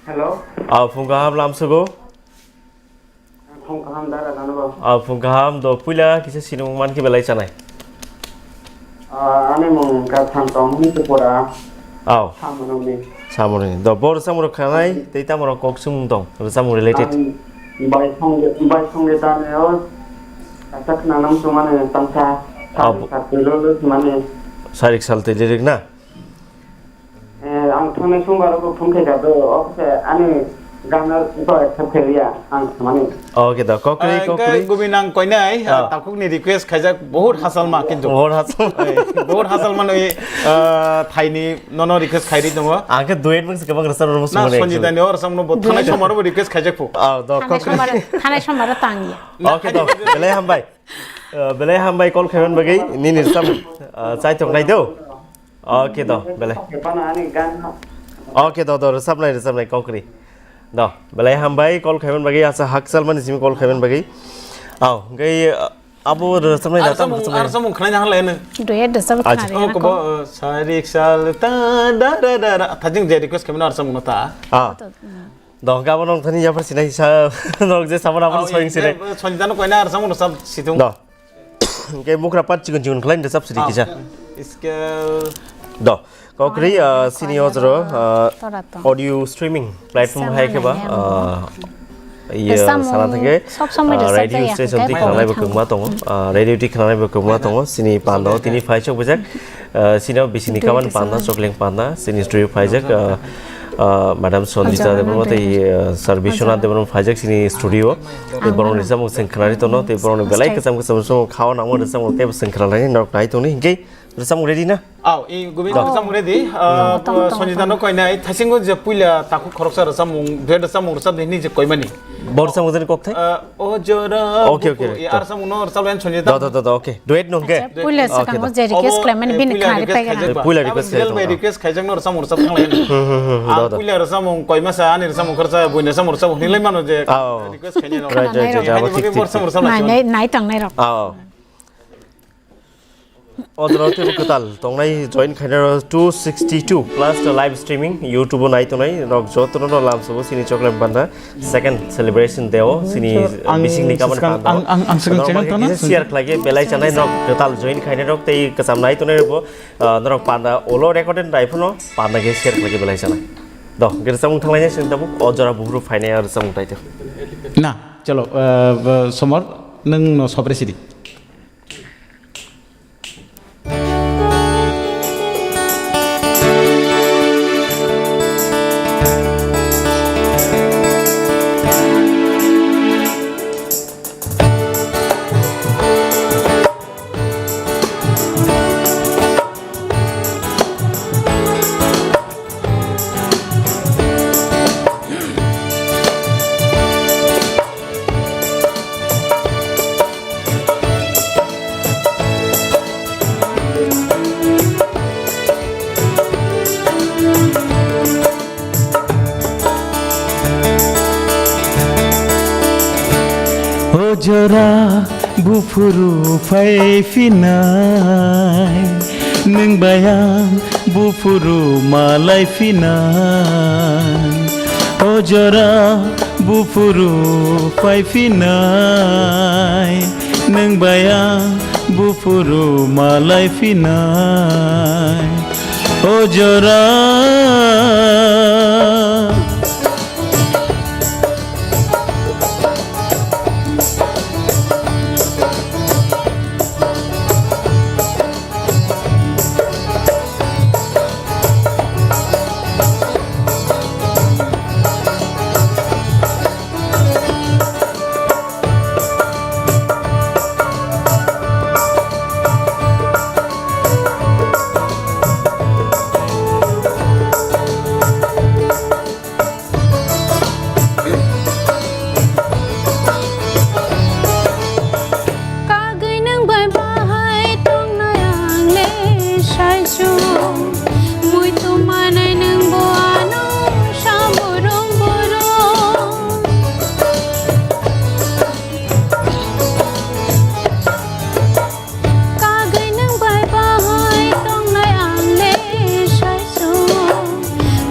Hello. Ah, phung kaham lamsugo. Phung kaham dara nano ba. Ah, phung kaham do puila kisa sinimung man khe belai chanai. Ah, ani mung ka Santong ni Tripura. Aw. Samununi. Samuni. Do bor samuro khanai tei tamoro kok sung tong. Samung related. Ang bai song, bai song ge ta ne o. Kasa khna nam sumane tangsa. Ah, Sari bo- sat lo lo sumane. Sarik sal tei lirik na? Eh, ang thangnai sombar o phone khaikha do, o khe ani gana to accept khailiya ang thangmani. Oke da, kokri, Ah, kokri. Hingke gubin ang koinai, ah, Ah. Takhukni request khaijak, bohut hasal ma kintu. Bohut hasal. Eh, bohut hasal mano, eh, ah, thaini nono request khairi tongo. Ang khe duet bangsi kwbang rwchapna rwmani. Na, sumani Sanjita ni or samno bo thanai sombar bo request khaijak phu. Ah, do, Thanai kokri. Sombar, thanai sombar tangya. Oke do, belai hambai. Uh, belai hambai call khaiman bagwi nini sam, uh, chaitok nai do. Oke do, belai. Oke do, do, resap nai, resap nai, kokri. Do, belai hambai call khaiman bagwi, asa hakchal mani simi call khaiman bagwi. Aw, gai, uh, abo resap nai. Ar da tam samung, resap nai. Ar samung khnai na halai ne. Duet resap. Acha. Khnari Oh, na kobo, ko. Uh, sarik sal ta da da da da. Thajing je request khaiman ar samung no ta. Ah. To, mm. Do, hwnkhe abo nong thani yapar sinai sa, nong je samano abo Oh, soying eh, sini. Eh, Sanjita no koina ar samung no sab situng. Do. Hwnkhe mukra part chikon chikon khlai ni sab sidi Ah, kisa. Scale. Do. Kokri, ah, sini ojro, ah, Tora to. Audio streaming platform Sama hai khe ba, nai ah, iya, Samung sana thangke, sob somoi ah, de radio sab station jaya, ti khe khnalai bo kok kwbangma tongo, ah, radio ti khnalai bo kwbangma tongo, sini pando, tini phai chok bujak, ah, sini bisini Dui kaban panda, chokling panda, sini studio phaijak, ah, ah, Madam Sonjita Debbarma tei, ah, Sir Biswanath Debbarma phaijak sini studio. Tei borok ni samung seng khnari tono, tei borok ni belai kwcham kwcham samung khao nangma ni samung tei seng khnari norok nai tongni hingke rwchapmung ready na? Aw, i gubin rwchapmung ready. Ah, Sanjita no koinai, thaisingo je puila takhuk khoroksa rwchapmung, duet rwchapmung rwchap ni hini je koimani. Bo rwchapmung jani kok thai? Ah, o jora Okay, okay, buku, i to. Ar samung no rwchap lain Sanjita. Do, do, do, do, okay. Duet no hwnkhe? Acha, puila Okay, sakang do. O je request Obo, khlaimani eh, bini puila khari request paikha. Khaijak. Puila request Aboni khaijak. Real by request khaijak no rwchapmung rwchap thang lain. Hmm, hmm, hmm, hmm, Ang do, do. Puila rwchapmung koimasa, ani rwchapmung khoroksa, buini rwchapmung rwchapmung hinlai mano je Ah, oh. Request khainai no. Right, right, right, Ani abo bagwi thik, bor thik. Samung rwchap Nai, laisio. Nai, nai tangnai rok. Ah, oh. O jora teibo kwtal tongnai join khainai rok two sixty two plus the live streaming YouTube o nai tongnai rok jotono no lamsogo sini Choklem Panda second celebration day o sini Ang bisingni kaban siskang, panda. Ang, ang, ang siskang Norok channel ma tona, kisa share khlai khe belai chanai norok kwtal join khainai rok tei kwcham nai tongnai rok bo, ah, norok panda olo recorded nai phano panda khe share khlai khe belai chanai. Do, khe rwchapmung thang lai nai sini tabuk o jora buphuru phainai rwchapmung tai tei. Na, chalo, ah, Somar, nwng no sobre sidi. Jora buphuru phai phinai, nwng bai ang buphuru malai phinai. O jora buphuru phai phinai, nwng bai ang buphuru malai phinai. O jora. Kagwi nwng bai bahai tongnai ang le saisu. Muitu manai nwng bo ano sa borom borom. Kagwi nwng bai bahai tongnai ang le saisu.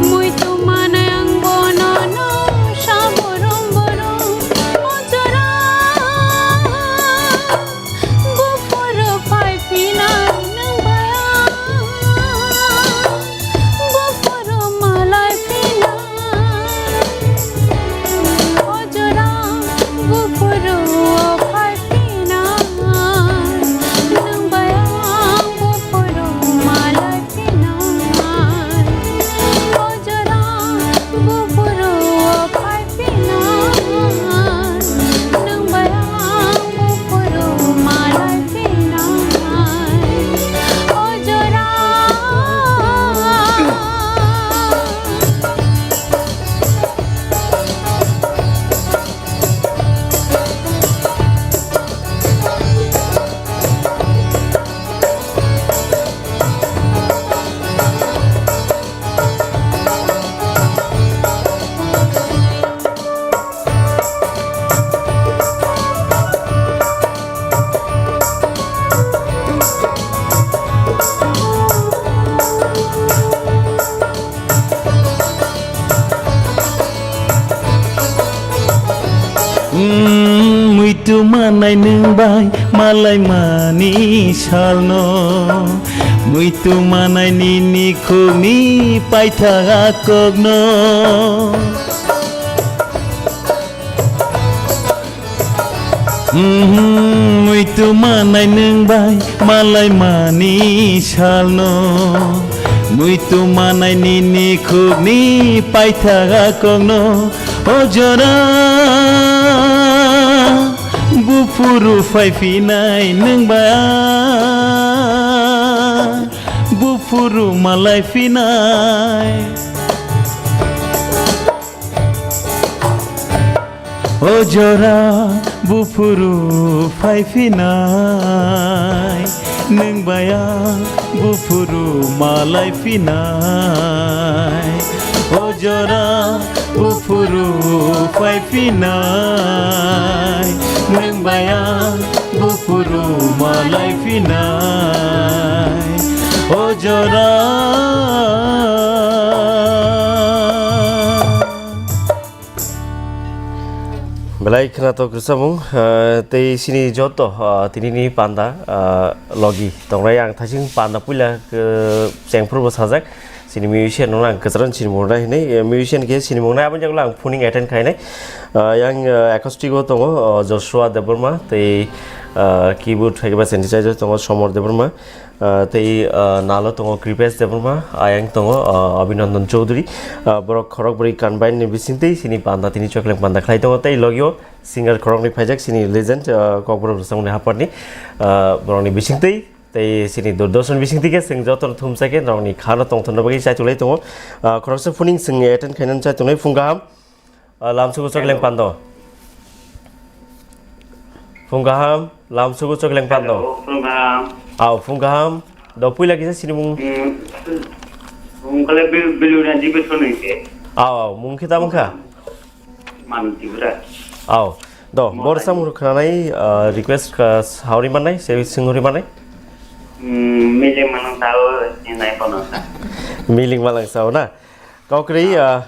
Muitu manai ang bono no sa borom borom. O jora buphuru phai phinai nwng bai ang. Buphuru malai phinai. O jora buphuru phai phinai. Nwng bai ang buphuru malai phinai. O jora buphuru phai phinai. Nwng bai ang buphuru malai phinai. O jora. Mm, muitu manai nwng bai malai mani salno. Muitu manai nini khukni paithaga kokno. Mhm, muitu manai nwng bai malai mani salno. Muitu manai nini khukni paithaga kokno. O jora buphuru phai phinai nwng bai ang buphuru malai phinai. O jora buphuru phai phinai, nwng bai ang buphuru malai phinai. O jora buphuru phai phinai, nwng bai ang buphuru malai phinai. O jora. Belai khwnathok rwchapmung, ah, tei chini joto, ah, tinini panda, ah, logi tongnai. Ang thaising panda puila, ah, chengphuru bo sajak. Chini musician no ang kwcharo chini mung nai hinwi, eh, musician khe chini mung nai, aboni jagolo ang phoning attend khainai. Ah, yang, ah, acoustic o tongo, oh, Joshua Debbarma, tei, ah, keyboard hai khe ba synthesizer tongo Somor Debbarma. Ah, tei, ah, nalo tongo Kripesh Debbarma, ayang tongo, ah, Abhinandan Chowdhury. Ah, borok khorok bwrwi combine ni bisingtwi chini panda tini chokleng panda khlai tongo, tei logio singer khoroknwi phaijak chini legend, ah, Kokborok Rwchapmungni Hapharni, ah, borokni bisingtwi tei chini Doordarshan bisingtwi khe chwng jotono thumsa khe norokni khano tongthokna bagwi chaichulai tongo. Ah, khoroksa phoning chwng attend khainani chai tongnai phung kaham. Ah, lamsugo chokleng pando. Phung kaham, lamsugo chokleng pando. Hello, phung kaham. Aw, phung kaham. Do puila kisa sinimung. Hmm, phung kale bil-, bilu na jibe sonoi ke. Aw, aw, mung khe tamung kha? Manu Tripura. Aw. Do, bor samung khwnanai, ah, request kha sauri manai, se singuri manai. Hmm, miling manang sao, sinai kono sa. Miling manang sao na. Kokri, ah,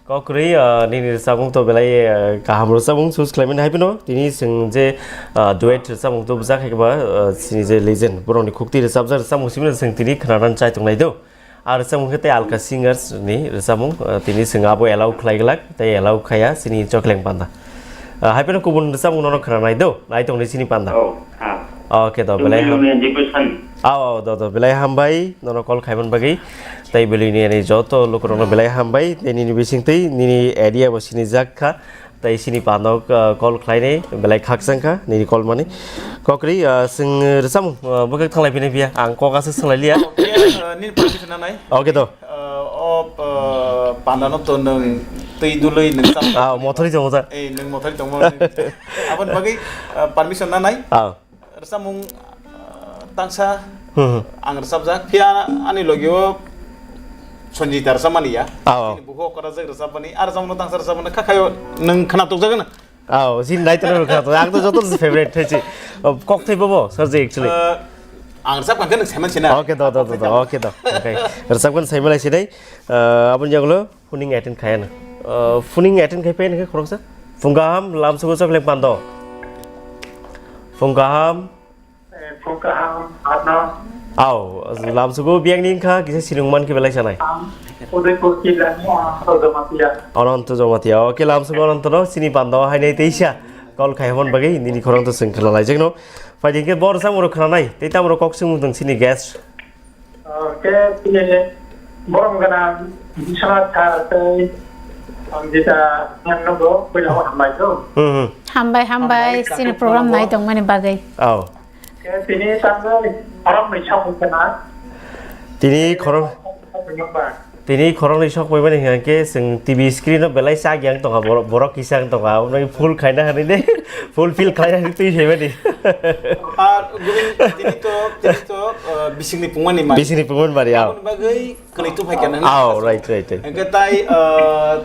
kokri, ah, nini samung to belai, ah, kaham samung choose khlaimani hai pino. Tini sing je, ah, duet samung to bujak hai ba, ah, sini je legend, boroni khukti rwchapjak samung simi sing tini khnanan chai tongnai do. Ar rwchapmung khe tei alka singers ni rwchapmung, ah, tini chwng abo allow khlai glak, tei allow khaiya chini Chokleng Panda. Ah, hai phano kubun rwchapmung nono khna nai do, nai tongni chini Panda. Oh, ha. Okay, do, belai ham-, Belai Jibusan. Aw, aw, do, do, belai hambai, nono call khaiman bagwi. Tei belai ni ani joto lukurokno belai hambai, tei nini bising tei nini area bo sinijak kha. Tei sini panok, ah, call khlainai, belai khakchang kha, nini call mani. Kokri, ah, sing rwchapmung, ah, bwkhak thanglai phini phiya, ang kok aswk swnglai liya. Okay, ah, nini permission nanai. Okay, do. Ah, o, ah, pandano to nwng twi dului nwng chap-, Ah, mothori chongo ta. Eh, nwng mothori chongo. Aboni bagwi, ah, permission nanai. Ah. Rwchapmung, ah, tangsa Hmm, hmm. ang rwchapjak. Phiya ani logi o Sanjita rwchapmani ya. Ah, oh. Bini buhu okora jak rwchapmani. Ar rwchapmung tangsa rwchapmani kha khayo nwng khna tokjak na. Ah, oh, jin nai tongna rwkha to. Ang to joto favorite thai chi. Oh, kok thai bobo, sir je actually. Ah, ang rwchapkha khe nwng saiman sina. Okay, do, do, do, do. Okay, do. Okay. Rwchapkha saiman lai sinai. Ah, aboni jagolo. Phuning attend khaya na. Uh, phuning attend khai phai nangkhe khoroksa. Phung kaham, lamsugo Chokleng Pando. Phung kaham. Eh, phung kaham, ano. Aw, lamsugo biyang ni wngkha, kisa sinung man khe belai sanai. Ang Udaipur jila ni Ananto Jamatia. Ananto Jamatia. Okay, lamsugo Ananto no, sini Pando hai nai teisa. Call khai hon bagwi, nini khorang to sing khna lai jek no. Phai di khe bor samung rok khna nai, tei tamo rok kok sing mung tong sini guest. Khe tini borom gana Biswanath sir tei Sanjita ma'am no bo puila o hambai do. Hmm, hmm. Hambai, hambai, Hambai, chini program nai tongmani bagwi. Aw. Khe tini tangwi khoroknwi samung khna. Tini khorok-, Tini khoroknwi sok paimani hwnkhe chwng T V screen o belai chak yang tongkha, borok, borok kisa wng tongkha, aboni full khaina hwnwi de, full fill khaina hwnwi twi phaimani. Ar gubun tini to, tini to, uh, bisingni pungmani mari. Bisingni pungmani mari, aw. Aboni bagwi kwlwi tong phai kha nang. Aw, right, right, right. Hwnkhe tai, uh,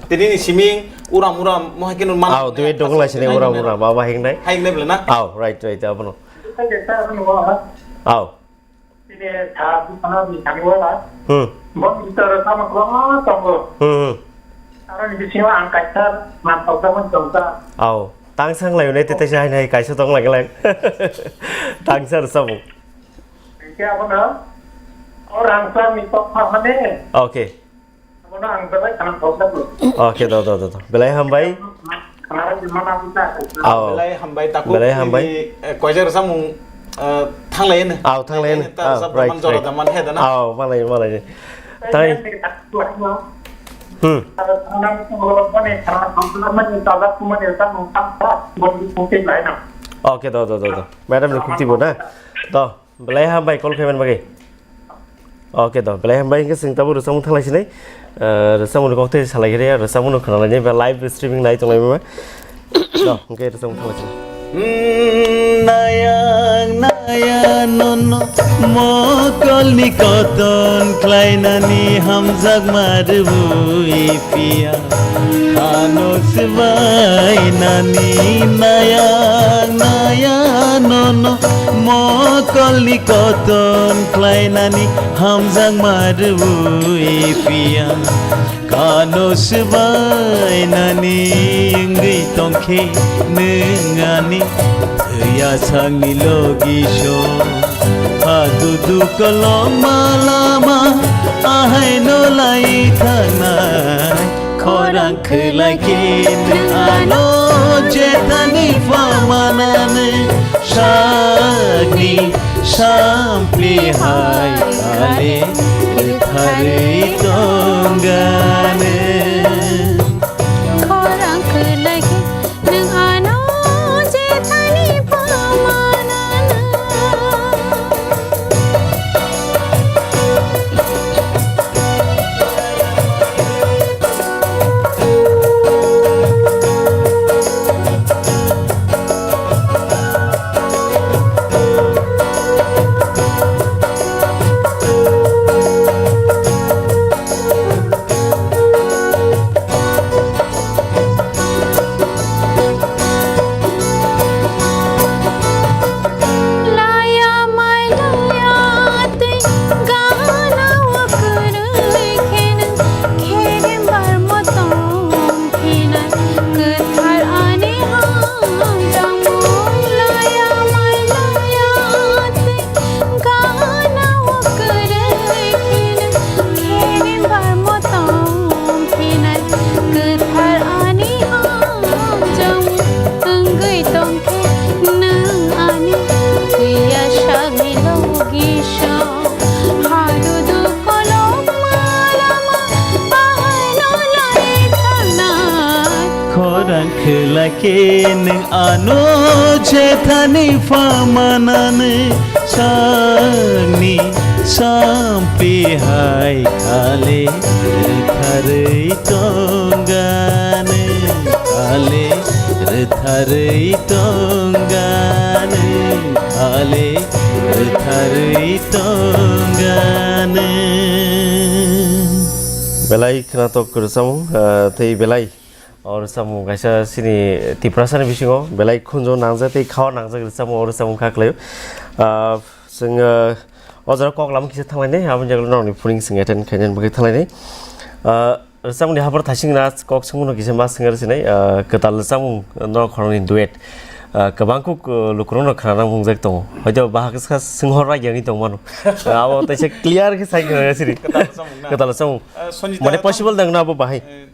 tini ni siming uram uram mo hai khe no man. Aw, duet dong lai sini uram uram, abo hingnai. Hai hingnai bwla na? Aw, right, right, abono. Aw. Tini sa bwskango ni thangwi wala. Hmm. Bo ni bitor tamo kwbangma tongo. Hmm, hmm. Aroni bisingo ang kaisa nampokjakmani tongkha. Aw, tang sang lai unai tete sa hai nai kaisa tong lai lang. Tang sa rwchapmung. Hingke abono o rangchak ni tokma mane. Okay. Abono ang belai kaham kok sago. Okay, do, do, do, do. Belai hambai. Kaham di mana bisa. Aw. Belai hambai taku. Belai hambai. Ini, eh, koijar samung, eh, thanglai ini. Aw, thanglai ini. Ini ta sa right, man jora right. Da man he da na. Aw, malai, malai. Tai. Hmm. Okay, do, do, do, do. Madam ni khukti bo na. Do. Belai hambai call khaimani bagwi. Okay do, belai hambai hwnkhe chwng tabuk rwchapmung thanglai sinai. Ah, rwchapmungni kok tei salai khe rwchapmungno khwnalainai ba live streaming nai tonglai ma. Do, hwnkhe rwchapmung thanglai sinai. Nayang naya nono mokolni koton khlainani hamjakma rwui phiya. Ano swbai nani naya naya nono mokolni koton khlainani hamjakma rwui phiya. Kano swbai nani wngwi tongkhe nwng ani thwiya sakni logi so. Hadudu koloma lama ahaino lai thangnai. Khorang khwlai khe nwng ano jethani phamanani sakni sampli hai kale rwtharwi tongani. Khorang khwlai khe nwng ano jethani phamanani. Khwlai khe nwng ano jethani phamanani sakni sampi hai khale rwtharwi tongani, khale rwtharwi tongani, khale rwtharwi tongani. Belai khwnathok rwchapmung, ah, tei belai o rwchapmung kaisa chini Tiprasani bisingo belai khunju nangjak tei khao nangjak rwchapmung, o rwchapmung kha kwlaio. Ah, chwng, ah, o jora kok lama kisa thanglainai, aboni jagao norokni phuning chwng attend khainani bagwi thanglainai. Ah, rwchapmungni haphar thaising na kok swngmano kisa ma swngna rwsinai, ah, kwtal rwchapmung norok khoroknwi duet. Ah, kwbang kuk, ah, lukurokno khwnana mungjak tongo. Hoito bahai khe swngchar rai yangwi tongmano. Ah, abo teisa clear khe sai khna siri. Kwtal rwchapmung na? Kwtal rwchapmung. Ah, Sonjita Mane tamo? Possible dang na abo bahai? Eh,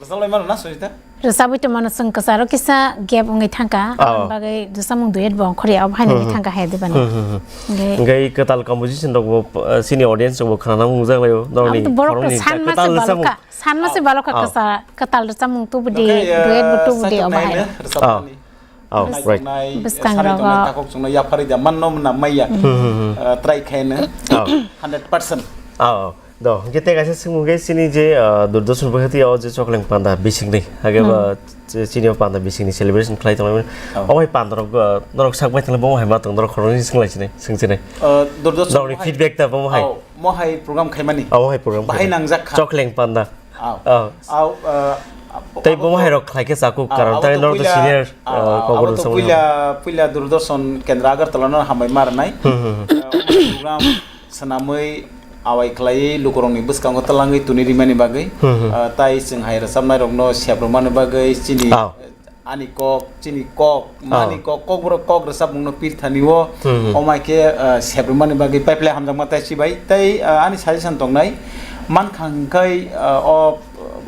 Rwchap lai mano na, Sonjita? Rwchapwi tongmano, chwng kwcharo kisa gap wngwi thangkha, Oh. aboni bagwi rwchapmung duet bo ongkhorya, abo haino Hmm, wngwi hmm. thangkha, hai dibani. Hmm, hmm, hmm. Hwnkhe Hwnkhe kwtal composition rokbo, uh, chini audience rokbo khwnana mungjak laio, norokni Abo to borok khoroknwi san mase kwtal rwchapmung. balokha, san mase Oh, balokha oh. kwcha-, kwtal rwchapmung tubudi, Hwnkhe, uh, duet bo tubudi, saitok obo nai hai. le, rwchap Oh. nani. Oh, Nai right. tongnai, Bwskango sari tongnai, rogo. Takhuk chungnai, yapharwi da, manno mwnam maya. Hmm, hmm, hmm. Uh, try khaino. Oh. Hundred percent. Oh, oh. Do, hwnkhe tei kaisa swngmung khe chini je, ah, Doordarshan bwkhati o je Chokleng Panda bisingni, hake ba Hmm. ch-, chini o panda bisingni celebration khlai tongnai. Oh. Obo hai panda rok, ah, norok sak bai tongla, bo hai ma tong, norok khoroknwi swnglaisini, swngsinai. Ah, Doordarshan Norokni mo hai feedback ta bo hai. Oh, mo hai program khaimani. Oh, hai program Bahai khaimani. nangjak kha. Chokleng Panda. Oh. Oh. Oh, ah, Tei bo hai rok khlai khe chakuk, ah, karon abo tei to norok to puila, senior, ah, ah, abo kokborok to samani. puila, puila Doordarshan Kendra Agartala no hambai ma rwnai. Hmm, hmm, hmm. Ah, program Swnamwi awai khlaiwi lukurokni bwskango twlangwi tuni rimani bagwi, Hmm, hmm. ah, tai chwng hai rwchapnairokno seprwmani bagwi chini, Ah. ani kok, chini kok, Ah. mani kok, kokborok kok rwchapmungno pirthani o, Hmm, hmm. omai khe, ah, seprwmani bagwi paiple hamjakma tai chibai. Tai, ah, ani suggestion tongnai, mankha hwnkhe, ah, o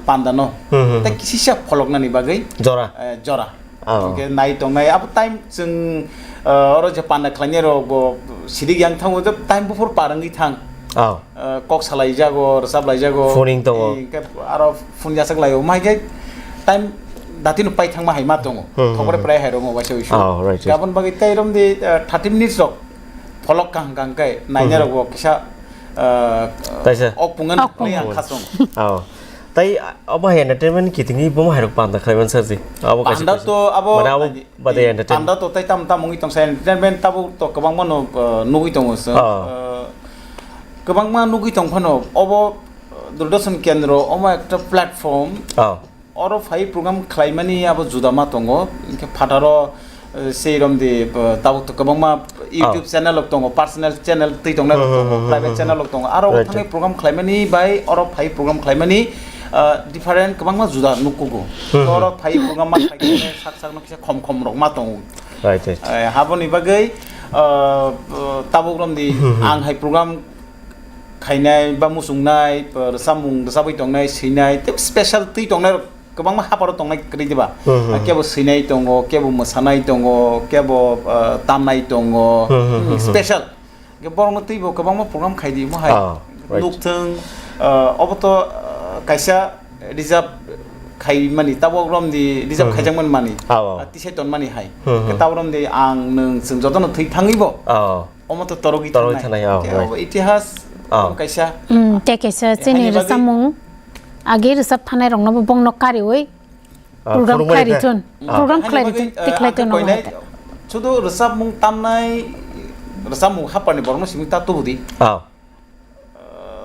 pandano Hmm, hmm, tai hmm. kisisa pholoknani bagwi, Jora. eh, jora. Oh. Hwnkhe nai tongnai, abo time chwng, uh, oro je panda khlainai rok bo sidik yang thango, je time buphur par wngwi thang. Oh. Uh, kok salai jago, rwchap lai jago. Phoning tongo. Eh, hwnkhe aro phone yachak laio. Mai khe time dati no pai thangma hai ma tongo. Hmm, hmm, Thokre hmm. prai hai rok waisa wisu. Oh, right, right. Gabon bagwi tai rom di, uh, thirty minutes rok pholok kahang kahang khe nainai Hmm, rok hmm. bo kisa, uh, Taisa. ok pungan Ok play ang pungan. khasong. Oh. Tai, ah, obo hai entertainment kitingwi bomo hai rok panda khlaiman sarji. Abo kaisa Panda kaisa. to abo Mane abo nai- Bade eh, entertain. Panda to tai tam tam wngwi tongsa entertainment tabuk to kwbangma no, uh, nugwi tongo chwng. Oh. Uh, kwbangma nugwi tong phano obo, uh, Doordarshan Kendro omo ekta platform. Oh. Oro phai program khlaimani abo juda ma tongo. Hwnkhe phataro, uh, sei romdi, uh, tabuk to kwbangma YouTube Oh. channel rok tongo, personal channel twi tongnai rok Hmm, hmm, tongo, hmm, private hmm, channel hmm. rok tongo. Aro Right, thangwi right. program khlaimani bai oro phai program khlaimani, uh, different kwbangma juda nukkugo. Hmm, To hmm. oro phai program ma khlaikhe sak sak no kisa khom khom rok ma tongo. Right, right. Eh, haboni bagwi, uh, uh, tabuk romdi Hmm, hmm. ang hai program khainai ba muchungnai, uh, rwchapmung rwchabwi tongnai, swinai, tei special twi tongnai rok kwbangma haparo tongnai kwrwi diba? Hmm, hmm, Kebo hmm. swinai tongo, kebo mwsanai tongo, kebo, uh, tamnai tongo, Hmm, hmm, hmm, hmm. special. Hwnkhe borokno twibo kwbangma program khai di, mo hai Ah, right. nukthwng, ah, obo to, ah, kaisa reserve khai mani, tabok romdi reserve Hmm, hmm. khaijakmani mani. Ah, ah. Ah, tisai tonmani hai. Hmm, Hwnkhe hmm. tabok romdi ang nwng chwng jotono thwi thangwibo. Ah. Omo to torogwi Torogwi thangnai. thangnai, ah, Hwnkhe right. abo itihas Ah. tong kaisa. Hmm, tei kaisa chini Haini bagwi rwchapmung agi rwchap thanai rokno bo bongno kariwi Ah, Program phunukmani khlai khe? rithun. Ah. Program Haini khlai bagwi, rithun, eh, tikhlai ang tongno khe hai. Sudu rwchapmung tamnai, rwchapmung haparni borokno simi ta tubudi. Ah.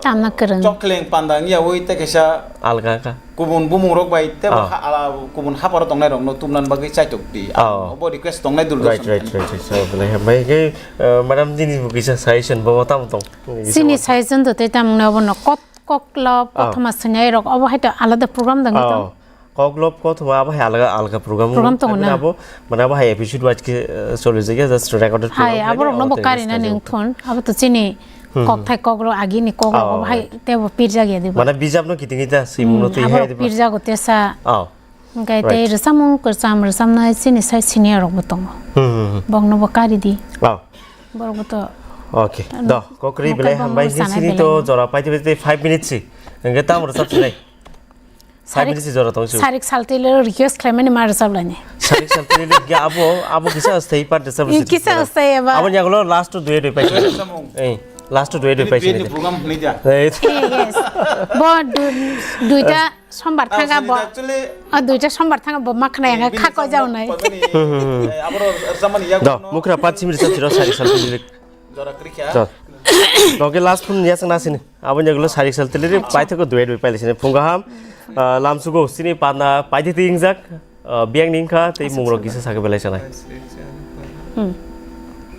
Tamna kwrwng. Chokleng panda wngya wi tei kaisa Alga kha. kubun bumung rok bai tei Ah. ha-, ala, kubun haparo tongnai rokno tumnan bagwi chaitok di. Ah. Obo request tongnai Right, Doordarshan right, thani. right, right. So, belai hambai khe, eh, madam nini bo kisa suggestion bo tamo tong? Chini suggestion to tei tamni obo no kot Koklo, Ah. kothoma swinai rok, obo hai to alada program dang Ah. tong. Koklo, kothoma abo hai alga, alga program Program tongo. Abo na? Abo, mane abo hai episode wise khe, eh, choli jagya, just recorded Hai, program abo khainai, rokno abo bo tei kari na ning khaijak. Thun. Abo to chini Hmm, hmm. kokthai koklo, agini koklo, Ah, obo hai right. tebo pirjak ya diba. Mane bijap no kitingwi ta, swimung no Hmm, twi abo hai rok diba. pirjago tesa. Ah. Hwnkhe tei Right. rwchapmung kwcham rwchapnai chini sai senior rokbo tongo. Hmm, hmm, hmm. Boknobo kari di. Oh. Borokbo to Okay. ano Do, kokri kokthai belai bokno hambai rwchanai sini belai to no. jora paiti paiti five minutes si. Hwnkhe tamo rwchap sinai. Sarik, sarik saltile request khlaimani ma rwchap laini. Sarik saltile ge abo, abo kisa asthai part de sabu. Kisa asthai eba. Abo yagulo last to duet pai. Samung. Eh, last to duet pai. Duet ni program hwnwi da. Eh. Eh, yes. Bo du-, duita sombar thanga bo. Actually, oh, duita sombar thanga bo ma khna yang khako jaunai. Hmm. Do, mukra pat chimri sab chiro sarik saltile. Jora krikha. Jora. Noke last phone ya sangna sini. Aboni yagulo sarik saltile ri paithakgo duet bai pailai sini. Phung kaham, ah, lamsugo sini pana paithak ti ingjak, ah, biyang ningkha tei mungrok kisa sakhe belai sanai. Hmm.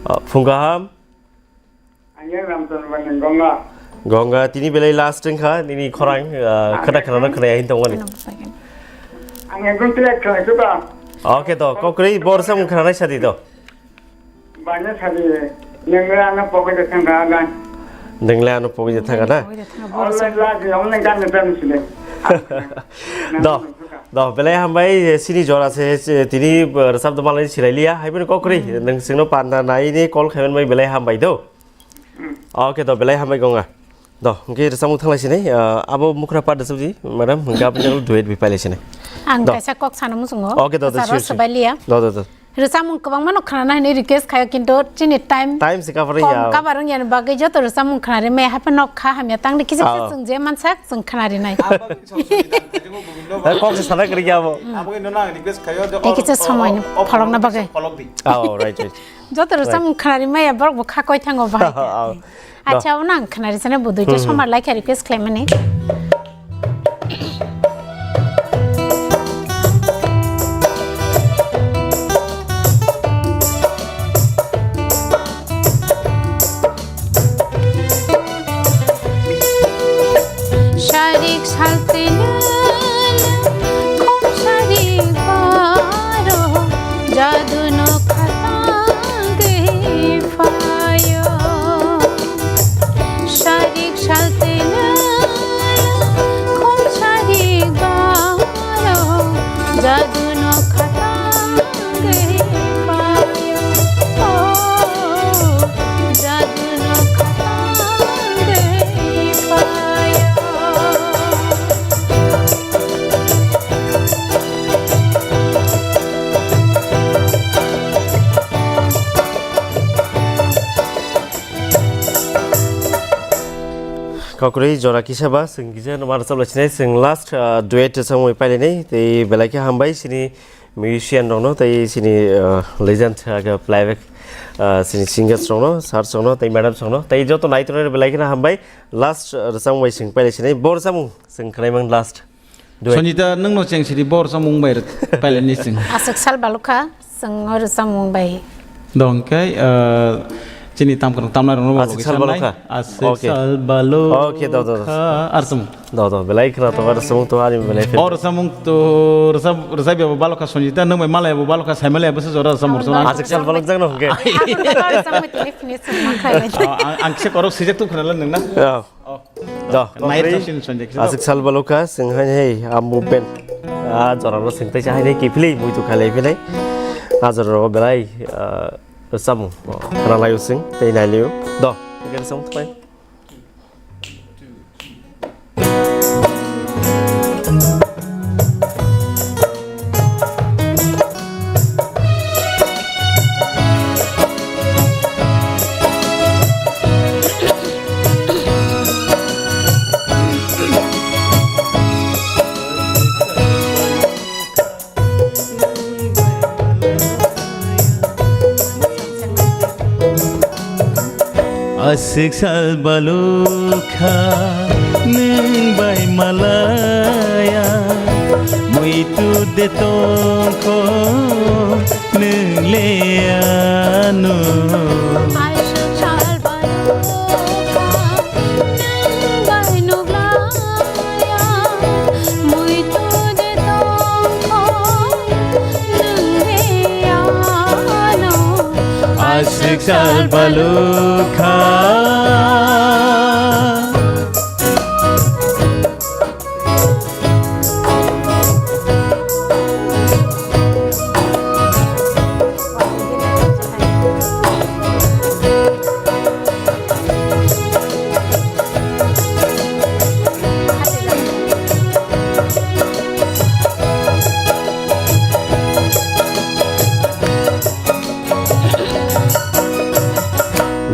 Ah, phung kaham. Angya Ramchandra Bani Gonga. Gonga tini belai last wngkha nini khorang, ah, khwna khwna khwna hin tongmani. Ang ekdom clear khwna khe ba. Okay to, kokrwi borsa mung khwna sadi to. Banya sadi, nengre ano pogoi de thangka gan. Nengre ano pogoi de thangka na? Pogoi de thangka, borok online lagi, online gan de pem sile. Do, do, belai hambai, sini jora se, se, tini, eh, resap do malai silai liya, hai bini kokri, neng singno panda nai ni call khamen bai belai hambai do. Hmm. Okay do, belai hambai gonga. Do, hwnkhe rwchapmung thanglai sinai, ah, abo mukra part rwchapdi, madam, hwnkhe aboni duet bai pailai sinai. Ang kaisa kok sana muchungo. Okay, do, do, sure, sure. Sabai liya. Do, do, do. Rwchapmung kwbangma no khwnana hinwi request khaio, kintu chini time, time se cover ya. Cover wngya ni bagwi joto rwchapmung khwnari maya haphano kha hamya tangdi kisa kisa chwng je mansak chwng khwnari nai. Kok se sana kwrwi ya abo. Abo no nang request khaio. Tei kisa somoi no pholokna bagwi. Oh, right, right. Joto rwchapmung khwnari maya borok bo kha koi thango bahai. Acha, o nang khwnari sene bo duita somar lai khe request khlaimani. Sarik saltwino khum sarik baro jadu no khatang gwi phaio. Sarik saltwino khum sarik baro jadu no khatang gwi phaio. Oh, jadu no khatang gwi phaio. Kokrwi jora kisa ba, chwng kisa no mano chapla sinai, chwng last, ah, duet samui painani, tei belai khe hambai sini musician rokno, tei sini, ah, legend, ah, khe playback, ah, sini singers rokno, sir rokno, tei madam rokno, tei joto naitornai belai kheno hambai, last, ah, rwchapmung bai chwng painai sinai, bo rwchapmung chwng khwnaimang last. Duet. Sonjita, nwng no cheng sidi bor samung bai rwk pailani chwng. Aswk sal balukha, chwng o rwchapmung bai. Dong khe, ah, chini tam kwrwng tamnai rokno bo aswk sal balukha. Aswk sal balukha. Okay, do, do, do. Ar samung. Do, do, belai khna to, ar samung to, ani belai. Or samung to, rwchap, rwchap ya bo balukha Sonjita, nwng bai malai bo balukha, sai malai bo se jora samung rwchap. Aswk sal baluk jak no hwnkhe. Ang, ang kisa korok sijak tu khna la nwng na. Do, nai kokrwi, aswk sal balukha, chwng hai hei, a movement. A jorano chwng teisa hai hei kiphilwi muitu khailai phinai. A jorao belai, ah, rwchapmung, oh, khwnalai o chwng, tei nailai o. Do, hwnkhe rwchapmung thanglai. Aswk sal balukha nwng bai malaya, muitu de tongkho nwng le ano. Aswk sal balukha nwng bai nuglaya, muitu de tongkho nwng le ano. Aswk sal balukha.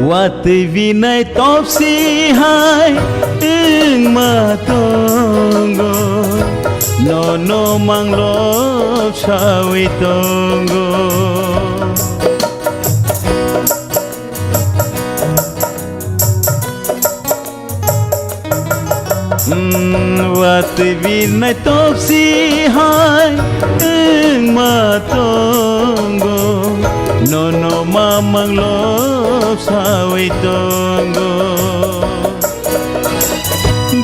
Watwi binai topsi hai wngma tongo, nono manglok sawi tongo. Mm, watwi binai topsi hai wngma tongo, nono mamang lok sawi tongo.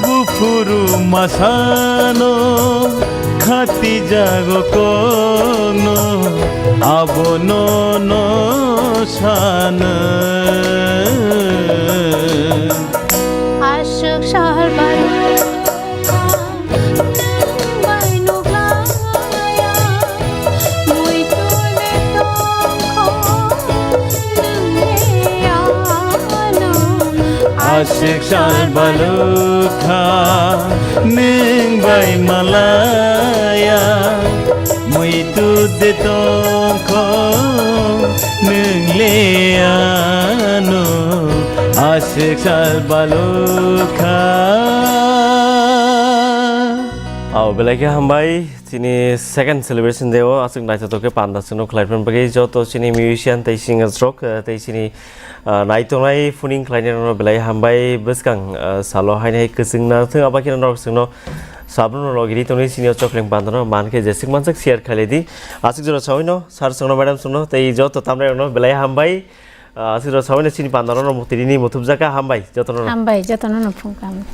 Buphuru masano khati jago kokno, abo nono sana. Aswk sal balukha nwng bai nuklaiya, muitu de tongkho nwng le ano. Aswk sal balukha nwng bai malaya, muitu de tongkho nwng le ano. Aswk sal balukha. Au, belai khe hambai. Chini second celebration day o aswk naithothok khe panda chwngno khlai phano bagwi joto chini musician tei singers rok, eh, tei chini, ah, naitongnai phuning khlainai rokno belai hambai. Bwskang, ah, salo hainai kwchwngna thung, abo kheno norok chwngno sabruno logi ri tongwi chini o chokleng pandano man khe jeswk manswk share khlai di. Aswk jora sawino sir chwngno madam chwngno tei joto tamnai rokno belai hambai. Ah, aswk jora sawino chini pandano no tini ni muthubjaka hambai jotono. Hambai jotono no phung kam.